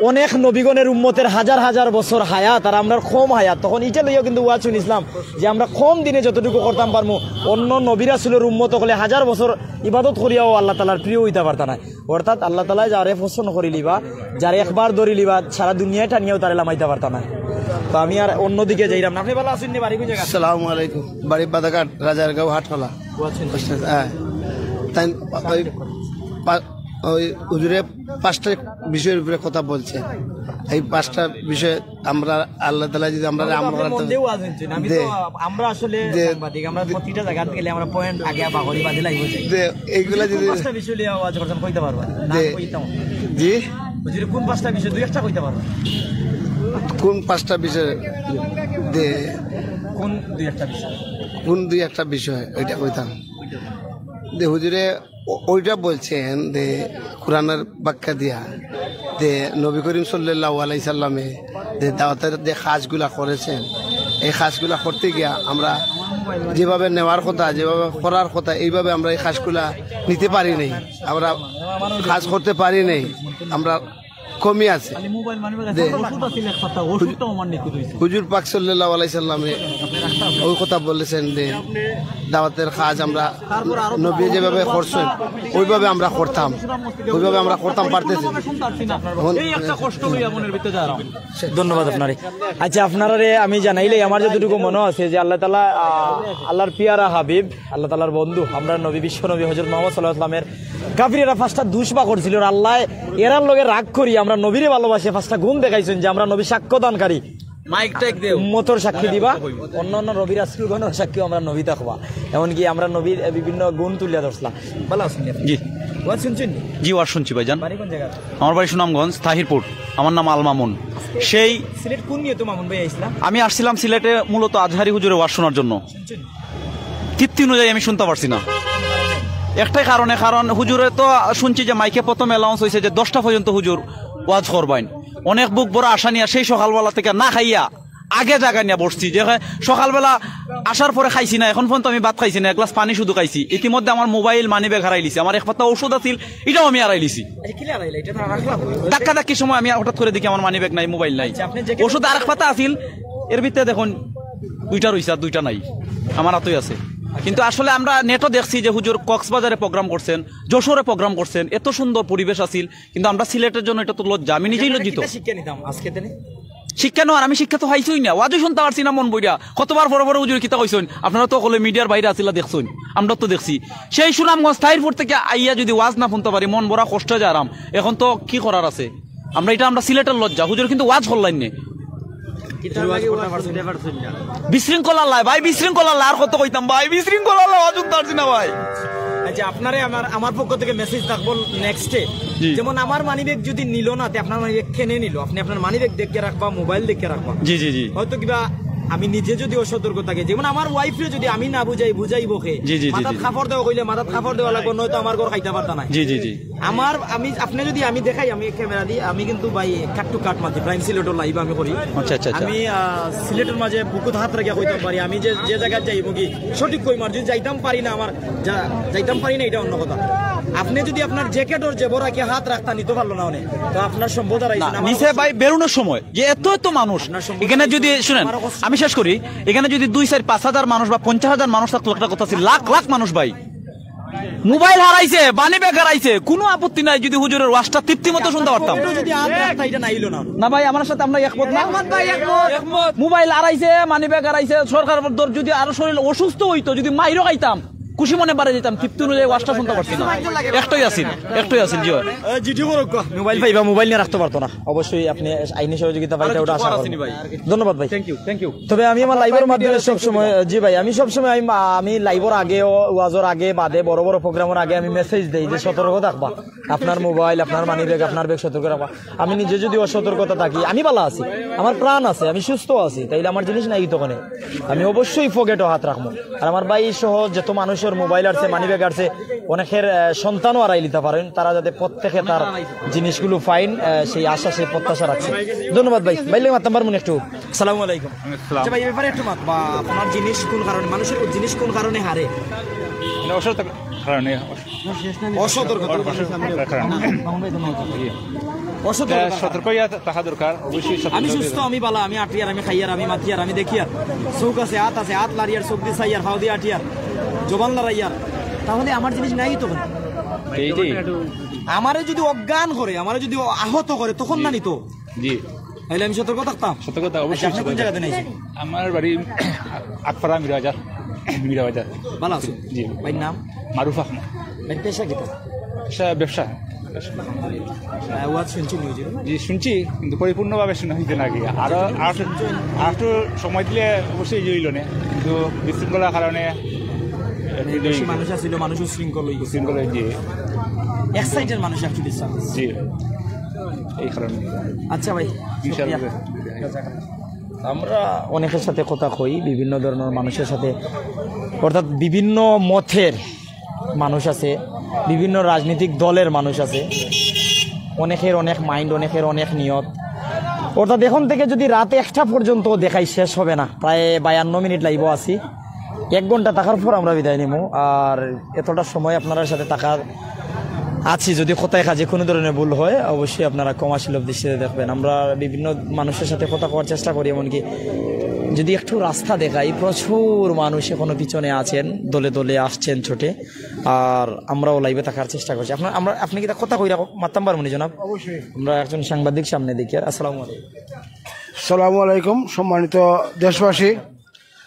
অনেক নবীগণের উম্মতের হাজার হাজার বছর হায়াত, আর আমরার কম হায়াত, তখন ইটা লইয়াও কিন্তু ওয়াজ শুনিছিলাম যে আমরা কম দিনে যতটুকু করতাম পারমু, অন্য নবী রাসূলের উম্মত অকলে হাজার বছর ইবাদত করিয়াও আল্লাহ তাআলার প্রিয় হইতা পারতা না। অর্থাৎ আল্লাহ তাআলা যারে পছন্দ করিলিবা, যারে একবার ধরিলিবা, সারা দুনিয়ায় টানিয়াও তারে লামাইতা পারতা না। তো আমি আর অন্যদিকে যাইরাম না। আপনি ভালো আছেন নি? বাড়ি কোন জায়গা? আসসালামু আলাইকুম। বাড়ি বাদাঘাট, রাজারগাঁও, হাটখোলা। ও আচ্ছা, আচ্ছা। হ্যাঁ। তাই ওই পা-, ওই হুজুরে পাঁচটা বিষয়ের উপরে কথা বলছে। এই পাঁচটা বিষয়ে আমরা আল্লাহ তাআলা যদি আমরা আমল করার মন দিয়ে ওয়াজ শুনছি না। আমি তো, আমরা আসলে সাংবাদিক, আমরা প্রতিটা জায়গাত গেলে আমরা পয়েন্ট আগে বাগরি বাদে লাইব যাই। যে এইগুলা যদি পাঁচটা বিষয় নিয়ে ওয়াজ করছেন, কইতে পারবা? নাম কইতাম। জি? হুজুরে কোন পাঁচটা বিষয়, দুই একটা কইতে পারবা? কোন পাঁচটা বিষয়? যে কোন দুই একটা বিষয়? কোন দুই একটা বিষয়, ওইটা কইতাম। যে হুজুরে ও-, ওইটা বলছেন যে কোরআনের ব্যাখ্যা দিয়া যে নবী করিম সাল্লাল্লাহু আলাইহি সাল্লামে যে দাওয়াতের যে কাজগুলা করেছেন, এই কাজগুলা করতে গিয়া আমরা যেভাবে নেওয়ার কথা, যেভাবে করার কথা, এইভাবে আমরা এই কাজগুলা নিতে পারি নাই, আমরা কাজ করতে পারি নাই, আমরা কমই আছে। হুজুর পাক সাল্লাল্লাহু আলাইহি সাল্লামে ওই কথা বলেছেন যে দাওয়াতের কাজ আমরা নবী যেভাবে করছেন, ওইভাবে আমরা করতাম, ওইভাবে আমরা করতাম পারতেছি। এই একটা কষ্ট লইয়া মনের ভিতরে যারা। ধন্যবাদ আপনারে। আচ্ছা, আপনারারে আমি জানাইলে আমার যতটুকু মনে আছে যে আল্লাহ তাআলা, আহ, আল্লাহর পিয়ারা হাবিব, আল্লাহ তাআলার বন্ধু, আমরা নবী, বিশ্ব নবী হযরত মুহাম্মদ সাল্লাল্লাহু আলাইহি ওয়াসাল্লামের কাফিরেরা পাঁচটা দুষ্পা করছিল, আর আল্লাহ এরার লগে রাগ করি আমরা নবীরে ভালোবাসে পাঁচটা গুণ দেখাইছেন যে আমরা নবী সাক্ষ্যদানকারী। মাইক টাইক দেও। উম্মতর সাক্ষী দিবা, অন্য অন্য নবীর রাসূলগণর সাক্ষীও আমরা নবী থাকবা। এমনকি আমরা নবীর বিভিন্ন গুণ তুলিয়া ধরছিলাম। ভালো আছেন নি আপনি? জি। ওয়াজ শুনছেন নি? জি, ওয়াজ শুনছি ভাইজান। বাড়ি কোন জায়গা? আমার বাড়ি সুনামগঞ্জ, তাহিরপুর। আমার নাম আল মামুন। সেই সিলেট কোন নিয়তে মামুন ভাই আইছিলাম? আমি আসছিলাম সিলেটে মূলত আজহারি হুজুরে ওয়াজ শোনার জন্য। শুনছেন? তৃপ্তি অনুযায়ী আমি শুনতে পারছি না। একটাই কারণে, কারণ হুজুরে তো শুনছি যে মাইকে প্রথম অ্যানাউন্স হয়েছে যে দশটা পর্যন্ত হুজুর ওয়াজ করবেন। অনেক বুক ভরা আশা নিয়ে সেই সকালবেলা থেকে না খাইয়া আগে জাগা নিয়ে বসছি, যে সকালবেলা আসার পরে খাইছি না, এখন পর্যন্ত আমি ভাত খাইছি না, এক গ্লাস পানি শুধু খাইছি। ইতিমধ্যে আমার মোবাইল, মানি ব্যাগ হারাই লিছি, আমার এক পাতা ওষুধ আছিল, এটাও আমি হারাই লিছি। আচ্ছা, কিলা হারাইলা? এটা তো রাখলাম। ধাক্কা ধাক্কির সময় আমি হঠাৎ করে দেখি আমার মানি ব্যাগ নাই, মোবাইল নাই। আচ্ছা, আপনি যে ওষুধ আর এক পাতা আছিল, এর ভিতরে দেখুন দুইটা রইছে আর দুইটা নাই, আমার হাতেই আছে। কিন্তু আসলে আমরা নেটও দেখছি যে হুজুর কক্সবাজারে প্রোগ্রাম করছেন, যশোরে প্রোগ্রাম করছেন, এত সুন্দর পরিবেশ আছিল, কিন্তু আমরা সিলেটের জন্য এটা তো লজ্জা, আমি নিজেই লজ্জিত। কিতা শিক্ষা নিতাম আজকে থেকে? শিক্ষা নেওয়ার আমি শিক্ষা তো পাইছই না, ওয়াজও শুনতে পারছি না মন বইরা। কতবার পরে পরে হুজুর কিতা কইছইন, আপনারা তো হকলে মিডিয়ার বাইরে আছিলা, দেখছইন, আমরা তো দেখছি। সেই সুনামগঞ্জ তাহিরপুর থেকে আইয়া যদি ওয়াজ না শুনতে পারি, মন বড়া কষ্ট যায় আরাম। এখন তো কি করার আছে, আমরা এটা আমরা সিলেটের লজ্জা। হুজুর কিন্তু ওয়াজ করলাইন নে। বিশৃঙ্খলা লাই ভাই, বিশৃঙ্খলা লাই, আর কত কইতাম ভাই, বিশৃঙ্খলা লাই, ওয়াজ শুনতে পারছি না ভাই। আচ্ছা, আপনারে আমার, আমার পক্ষ থেকে মেসেজ থাকবো নেক্সটে। জি। যেমন আমার মানি ব্যাগ যদি নিল না, তে আপনার মানি ব্যাগ কেনে নিল? আপনি আপনার মানি ব্যাগ দেখে রাখবা, মোবাইল দেখে রাখবা। জি, জি, জি। হয়তো কিবা আমি নিজে যদি অসতর্ক থাকি, যেমন আমার ওয়াইফরে যদি আমি না বুঝাই, বুঝাইবো কে? জি, জি, জি, মাথাত জি। কাপড় দেওয়া কইলে মাথাত কাপড় দেওয়া লাগবো, নয়তো আমার ঘর খাইতে পারতা নাই। জি, জি, জি। আমার, আমি, আপনি যদি আমি দেখাই, আমি ক্যামেরা দিয়ে, আমি কিন্তু ভাই কাট টু কাট মাতি, প্রাইম সিলেটর লাইভ আমি করি। আচ্ছা, আচ্ছা, আচ্ছা। আমি, আহ, সিলেটের মাঝে বুকুত হাত রেখে কইতাম পারি, আমি যে, যে জায়গায় যাইবো কি সঠিক কই মার, যদি যাইতাম পারি না, আমার যা-, যাইতাম পারি না, এটা অন্য কথা। আপনি যদি আপনার জ্যাকেটর জেবর রাখে হাত রাখতা নিতে পারলো না অনেক, তো আপনার সম্পদ আর আইছে না, না, আমার নিচে অবস্থা ভাই বেরোনোর সময় যে এত এত মানুষ, আপনার সম্পদ এখানে আইছে যদি, না, শুনেন, আমার অবস্থা আমি শেষ করি, এখানে যদি দুই, চার, পাঁচ হাজার মানুষ বা পঞ্চাশ হাজার মানুষ থাকতো, একটা কথা ছিল, লাখ লাখ মানুষ ভাই। মোবাইল হারাইছে, মানি ব্যাগ হারাইছে, কোনো আপত্তি নাই যদি হুজুরের ওয়াজটা তৃপ্তি মতো শুনতে পারতাম। একটু যদি হাত রাখতা, এটা নাইলো না। না ভাই, আমার সাথে আমরা একমত না। একমত ভাই, একমত। একমত। মোবাইল হারাইছে, মানি ব্যাগ হারাইছে, সরকার দর-, যদি আরো শরীর অসুস্থ হইতো, যদি মাইরও খাইতাম, খুশি মনে বাড়ি দিতাম, তৃপ্তি অনুযায়ী ওয়াজটা শুনতে পারছি না। একটাই আছিল, একটাই আছিল, জি হয়। মোবাইল পাইবা, মোবাইল নিয়া রাখতে পারতো না। অবশ্যই আপনি আইনি সহযোগিতা পাইতা, ওটা আশা করি। ধন্যবাদ ভাই। Thank you, thank you. তবে আমি আমার লাইভের মাধ্যমে সব সময়, জি ভাই, আমি সব সময়, আমি, আমি লাইভের আগে, ওয়াজের আগে, বাদে, বড় বড় প্রোগ্রামের আগে আমি মেসেজ দেই যে সতর্ক থাকবা। আপনার মোবাইল, আপনার মানি ব্যাগ, আপনার ব্যাগ সতর্ক রাখবা। আমি নিজে যদি অসতর্কতা থাকি, আমি ভালা আছি, আমার প্রাণ আছে, আমি সুস্থ আছি, তাইলে আমার জিনিস নাই তখন আমি অবশ্যই পকেটো হাত রাখবো। আর আমার ভাই সহ যত মানুষের মোবাইল আছে, মানি ব্যাগ আছে, অনেকের, আহ, সন্তানও হারাই নিতে পারেন, তারা যাতে প্রত্যেকে তার জিনিসগুলো পাইন, আহ, সেই আশা, সেই প্রত্যাশা রাখছে। ধন্যবাদ ভাই। ভাই, মাতাম পারমুন একটু? আসসালামু আলাইকুম। আসসালাম। আচ্ছা ভাই, এই ব্যাপারে একটু মাত বা আপনার জিনিস কোন কারণে, মানুষের জিনিস কোন কারণে হারে? এটা অসতর্ক কারণে। অসতর্কতা। অসতর্কতার কারণে। জি। অসতর্কতার এটা কারণে। সতর্ক হইয়া থাকা দরকার, অবশ্যই সতর্ক আমি হইয়া সুস্থ, থাকা। আমি বালা, আমি আটিয়ার, আমি খাইয়ার, আমি মাতিয়ার, আমি দেখিয়ার। চোখ আছে, হাত আছে, হাত লাড়িয়ার, চোখ দিয়ে চাইয়ার, ফাও দিয়ে আটিয়ার, জবান লড়াইয়ার, তাহলে আমার জিনিস নাই তখন। এইটাই। আমারে যদি অজ্ঞান করে, আমারে যদি আহত করে, তখন জি। না নিত। জি। তাহলে আমি সতর্ক থাকতাম। সতর্কতা, অবশ্যই আচ্ছা, আপনি কোন সতর্কতা। জায়গাতে নিয়েছেন? আমার বাড়ি আটপাড়া মীরাবাজার। মীরাবাজার। ভালো আছো? জি। ভাইয়ের নাম? মারুফ আহমদ। ভাই, পেশা কিতা? পেশা ব্যবসা। আহ, ওয়াজ শুনছি নিউজে। জি, শুনছি, কিন্তু পরিপূর্ণভাবে শোনা হইতে না গিয়া। আরো, আর, আর একটু সময় দিলে অবশ্যই ইয়ে হইল না, কিন্তু বিশৃঙ্খলার কারণে একটু মানে, বেশি দেরি। মানুষ আছিল, মানুষ উশৃঙ্খল হয়ে গেছে। উশৃঙ্খল হয়ে গিয়ে। এক সাইডের মানুষ actually চাপ। জি, এই কারণে। আচ্ছা ভাই, ইনশাআল্লাহ। শুক্রিয়া। আমরা অনেকের সাথে কথা কই, বিভিন্ন ধরনের মানুষের সাথে, অর্থাৎ বিভিন্ন মতের মানুষ আছে, বিভিন্ন রাজনৈতিক দলের মানুষ আছে, অনেকের অনেক মাইন্ড, অনেকের অনেক নিয়ত। অর্থাৎ এখন থেকে যদি রাত একটা পর্যন্ত দেখাই, শেষ হবে না। প্রায় বায়ান্ন মিনিট লাইভও আছি, এক ঘন্টা থাকার পর আমরা বিদায় নিব। আর এতটা সময় আপনার সাথে থাকার আছি, যদি কথায় কাজে কোনো ধরনের ভুল হয়, অবশ্যই আপনারা ক্ষমাসুলভ দৃষ্টিতে দেখবেন। আমরা বিভিন্ন মানুষের সাথে কথা কওয়ার চেষ্টা করি, এমনকি যদি একটু রাস্তা দেখাই, প্রচুর মানুষ এখনো পিছনে আছেন, দলে দলে আসছেন ছুটে। আর আমরাও লাইভে থাকার চেষ্টা করছি। আপনার, আমরা, আপনি কিতা কথা কই রাখো, মাতাম পারমুনি জনাব? অবশ্যই। আমরা একজন সাংবাদিক সামনে দেখি। আর আসসালামু আলাইকুম। আসসালামু আলাইকুম, সম্মানিত দেশবাসী।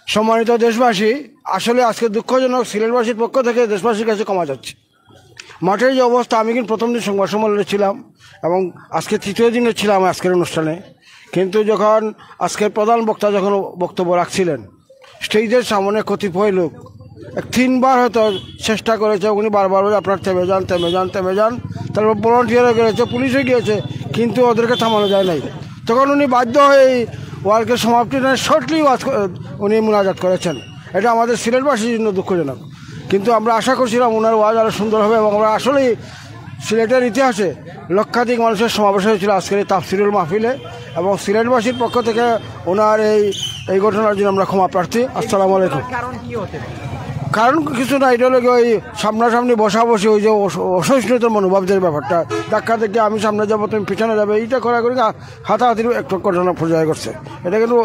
সম্মানিত দেশবাসী, আসলে আজকে দুঃখজনক, সিলেটবাসীর পক্ষ থেকে দেশবাসীর কাছে ক্ষমা চাচ্ছি। মাঠের যে অবস্থা, আমি কিন্তু প্রথম দিন সংবাদ সম্মেলনে ছিলাম এবং আজকে তৃতীয় দিনে ছিলাম আজকের অনুষ্ঠানে, কিন্তু যখন আজকের প্রধান বক্তা যখন বক্তব্য রাখছিলেন, স্টেজের সামনে কতিপয় লোক এক তিনবার হয়তো চেষ্টা করেছে, উনি বারবার বলে, "আপনারা থেমে যান, থেমে যান, থেমে যান।" তারপর ভলান্টিয়ারও গিয়েছে, পুলিশও গিয়েছে, কিন্তু ওদেরকে থামানো যায় নাই। তখন উনি বাধ্য হয়ে এই ওয়াজকে সমাপ্তি, মানে, শর্টলি ওয়াজ ক-, উনি মুনাজাত করেছেন। এটা আমাদের সিলেটবাসীর জন্য দুঃখজনক, কিন্তু আমরা আশা করছিলাম ওনার ওয়াজ আরও সুন্দর হবে এবং আমরা আসলেই সিলেটের ইতিহাসে লক্ষাধিক মানুষের সমাবেশ হয়েছিল আজকের এই তাফসিরুল মাহফিলে, এবং সিলেটবাসীর পক্ষ থেকে ওনার এই, এই ঘটনার জন্য আমরা ক্ষমা প্রার্থী। আসসালামু আলাইকুম। কারণ কি হতে পারে? কারণ কিছু না, এটা হলো গিয়ে ওই সামনাসামনি বসাবসি, ওই যে অস-, অসহিষ্ণুতার মনোভাব, যে ব্যাপারটা, ধাক্কা ধাক্কি, আমি সামনে যাবো, তুমি পিছনে যাবে, এইটা করা করি হা-, হাতাহাতির একটা ঘটনা পর্যায়ে ঘটছে। এটা কিন্তু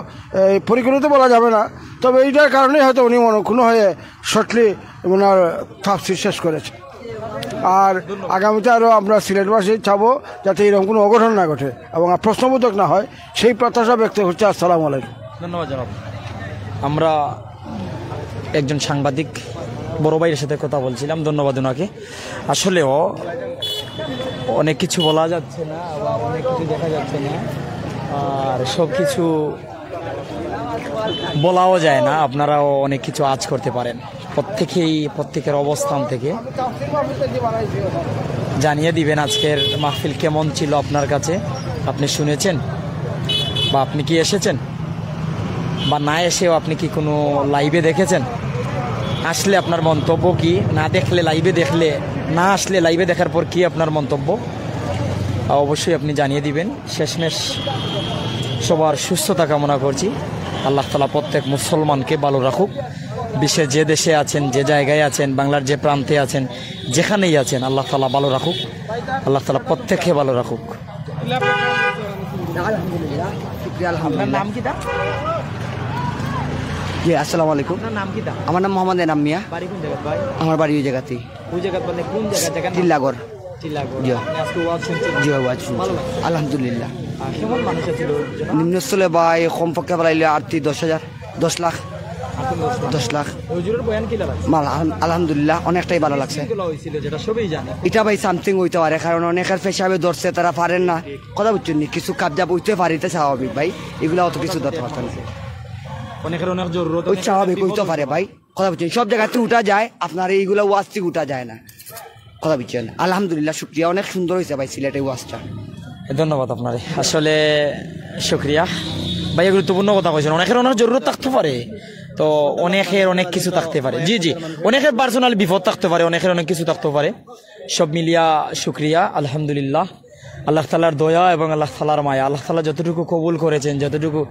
এই পরিকল্পিত বলা যাবে না, তবে এইটার কারণেই হয়তো উনি মনে কোনো হয়ে শর্টলি ওনার তাফসির শেষ করেছে। আর আগামীতে আরও আমরা সিলেটবাসী চাবো যাতে এরকম কোনো অঘটন না ঘটে এবং আর প্রশ্নবোধক না হয়, সেই প্রত্যাশা ব্যক্ত করছি। আসসালামু আলাইকুম। ধন্যবাদ জনাব। আমরা একজন সাংবাদিক বড় ভাইয়ের সাথে কথা বলছিলাম, ধন্যবাদ ওনাকে। আসলেও অনেক কিছু বলা যাচ্ছে না, আবার অনেক কিছু দেখা যাচ্ছে না, আর সব কিছু বলাও যায় না। আপনারাও অনেক কিছু আজ করতে পারেন, প্রত্যেকেই প্রত্যেকের অবস্থান থেকে জানিয়ে দিবেন আজকের মাহফিল কেমন ছিল আপনার কাছে, আপনি শুনেছেন বা আপনি কি এসেছেন বা না এসেও আপনি কি কোনো লাইভে দেখেছেন, আসলে আপনার মন্তব্য কি, না দেখলে, লাইভে দেখলে, না আসলে লাইভে দেখার পর কি আপনার মন্তব্য, অবশ্যই আপনি জানিয়ে দিবেন। শেষমেশ সবার সুস্থতা কামনা করছি। আল্লাহ তাআলা প্রত্যেক মুসলমানকে ভালো রাখুক। বিশ্বের যে দেশে আছেন, যে জায়গায় আছেন, বাংলার যে প্রান্তে আছেন, যেখানেই আছেন, আল্লাহ তাআলা ভালো রাখুক। আল্লাহ তাআলা প্রত্যেককে ভালো রাখুক। আলহামদুলিল্লাহ, শুক্রিয়া, আলহামদুলিল্লাহ। আপনার নাম কিতা? জি, আসসালামু আলাইকুম। আপনার নাম কিতা? আমার নাম মোহাম্মদ এনাম মিয়া। বাড়ি কোন জায়গা ভাই? আমার বাড়ি ওই জায়গাতেই। ওই জায়গা মানে কোন জায়গা? জায়গার নাম? টিল্লাগড়। টিল্লাগড়। জি। আপনি আজকে ওয়াজ শুনছেন? জি, ওয়াজ শুনছি। ভালো লাগছে? আলহামদুলিল্লাহ। আর কেমন মানুষ আছিল ওই জন্য? নিম্নস্থলে ভাই কমপক্ষে বাড়াইলে আট থেকে দশ হাজার, দশ লাখ। দশ লাখ। হুজুরের বয়ান কি লাগছে? মাল-, আলহাম-, আলহামদুলিল্লাহ, অনেকটাই ভালো লাগছে। শৃঙ্খলা হয়েছিল, যেটা সবাই জানে। এটা ভাই সামথিং হইতে পারে, কারণ অনেকের পেশাবে ধরছে, তারা পারেন না। কথা বুঝছেন নি? কিছু কাবজাব হইতে পারে, এটা স্বাভাবিক ভাই। এগুলা অত কিছু ধরতে পারতো না। অনেকের অনেক জরুরত, ওই অনেকের স্বাভাবিক বিপদ হইতে পারে ভাই। কথা বুঝছেন? সব জায়গাতে উঠা যায়, আপনার এইগুলা ওয়াজ থেকে উঠা যায় না। কথা বুঝছেন? আলহামদুলিল্লাহ, শুক্রিয়া, অনেক সুন্দর হয়েছে ভাই সিলেটের ওয়াজটা। ধন্যবাদ আপনারে, আসলে শুক্রিয়া। ভাই, গুরুত্বপূর্ণ কথা কইছেন, অনেকের অনেক জরুরত থাকতে পারে, তো অনেকের অনেক কিছু থাকতে পারে। জি, জি, অনেকের পার্সোনাল বিপদ থাকতে পারে, অনেকের অনেক কিছু থাকতে পারে। সব মিলিয়া শুক্রিয়া, আলহামদুলিল্লাহ। আল্লাহ তাআলার দয়া এবং আল্লাহ তাআলার মায়া, আল্লাহ তাআলা যতটুকু কবুল করেছেন, যতটুকু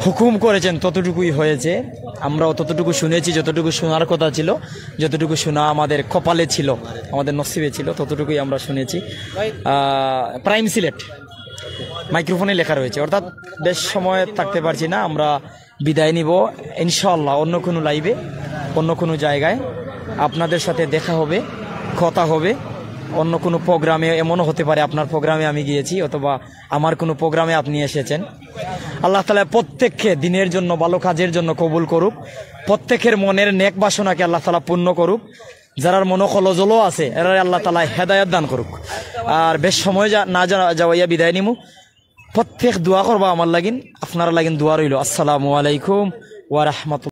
হুকুম করেছেন, ততটুকুই হয়েছে। আমরাও ততটুকু শুনেছি, যতটুকু শোনার কথা ছিল, যতটুকু শোনা আমাদের কপালে ছিল, আমাদের নসিবে ছিল, ততটুকুই আমরা শুনেছি। আহ, প্রাইম সিলেট মাইক্রোফোনে লেখা রয়েছে, অর্থাৎ বেশ সময় থাকতে পারছি না। আমরা বিদায় নিব ইনশাআল্লাহ অন্য কোনো লাইভে, অন্য কোনো জায়গায় আপনাদের সাথে দেখা হবে, কথা হবে। অন্য কোনো প্রোগ্রামে, এমনও হতে পারে আপনার প্রোগ্রামে আমি গিয়েছি, অথবা আমার কোনো প্রোগ্রামে আপনি এসেছেন। আল্লাহ তাআলা প্রত্যেককে দিনের জন্য, ভালো কাজের জন্য কবুল করুক। প্রত্যেকের মনের নেক বাসনাকে আল্লাহ তাআলা পূর্ণ করুক। যারার মনো কলজলো আছে, এরারে আল্লাহ তাআলা হেদায়েত দান করুক। আর বেশ সময় যা-, না যা-, যাওয়াইয়া বিদায় নিমু। প্রত্যেক দোয়া করবা আমার লাগিন, আপনারা লাগিন দোয়া রইল। আসসালামু আলাইকুম ওয়া রাহমাতুল্লাহ।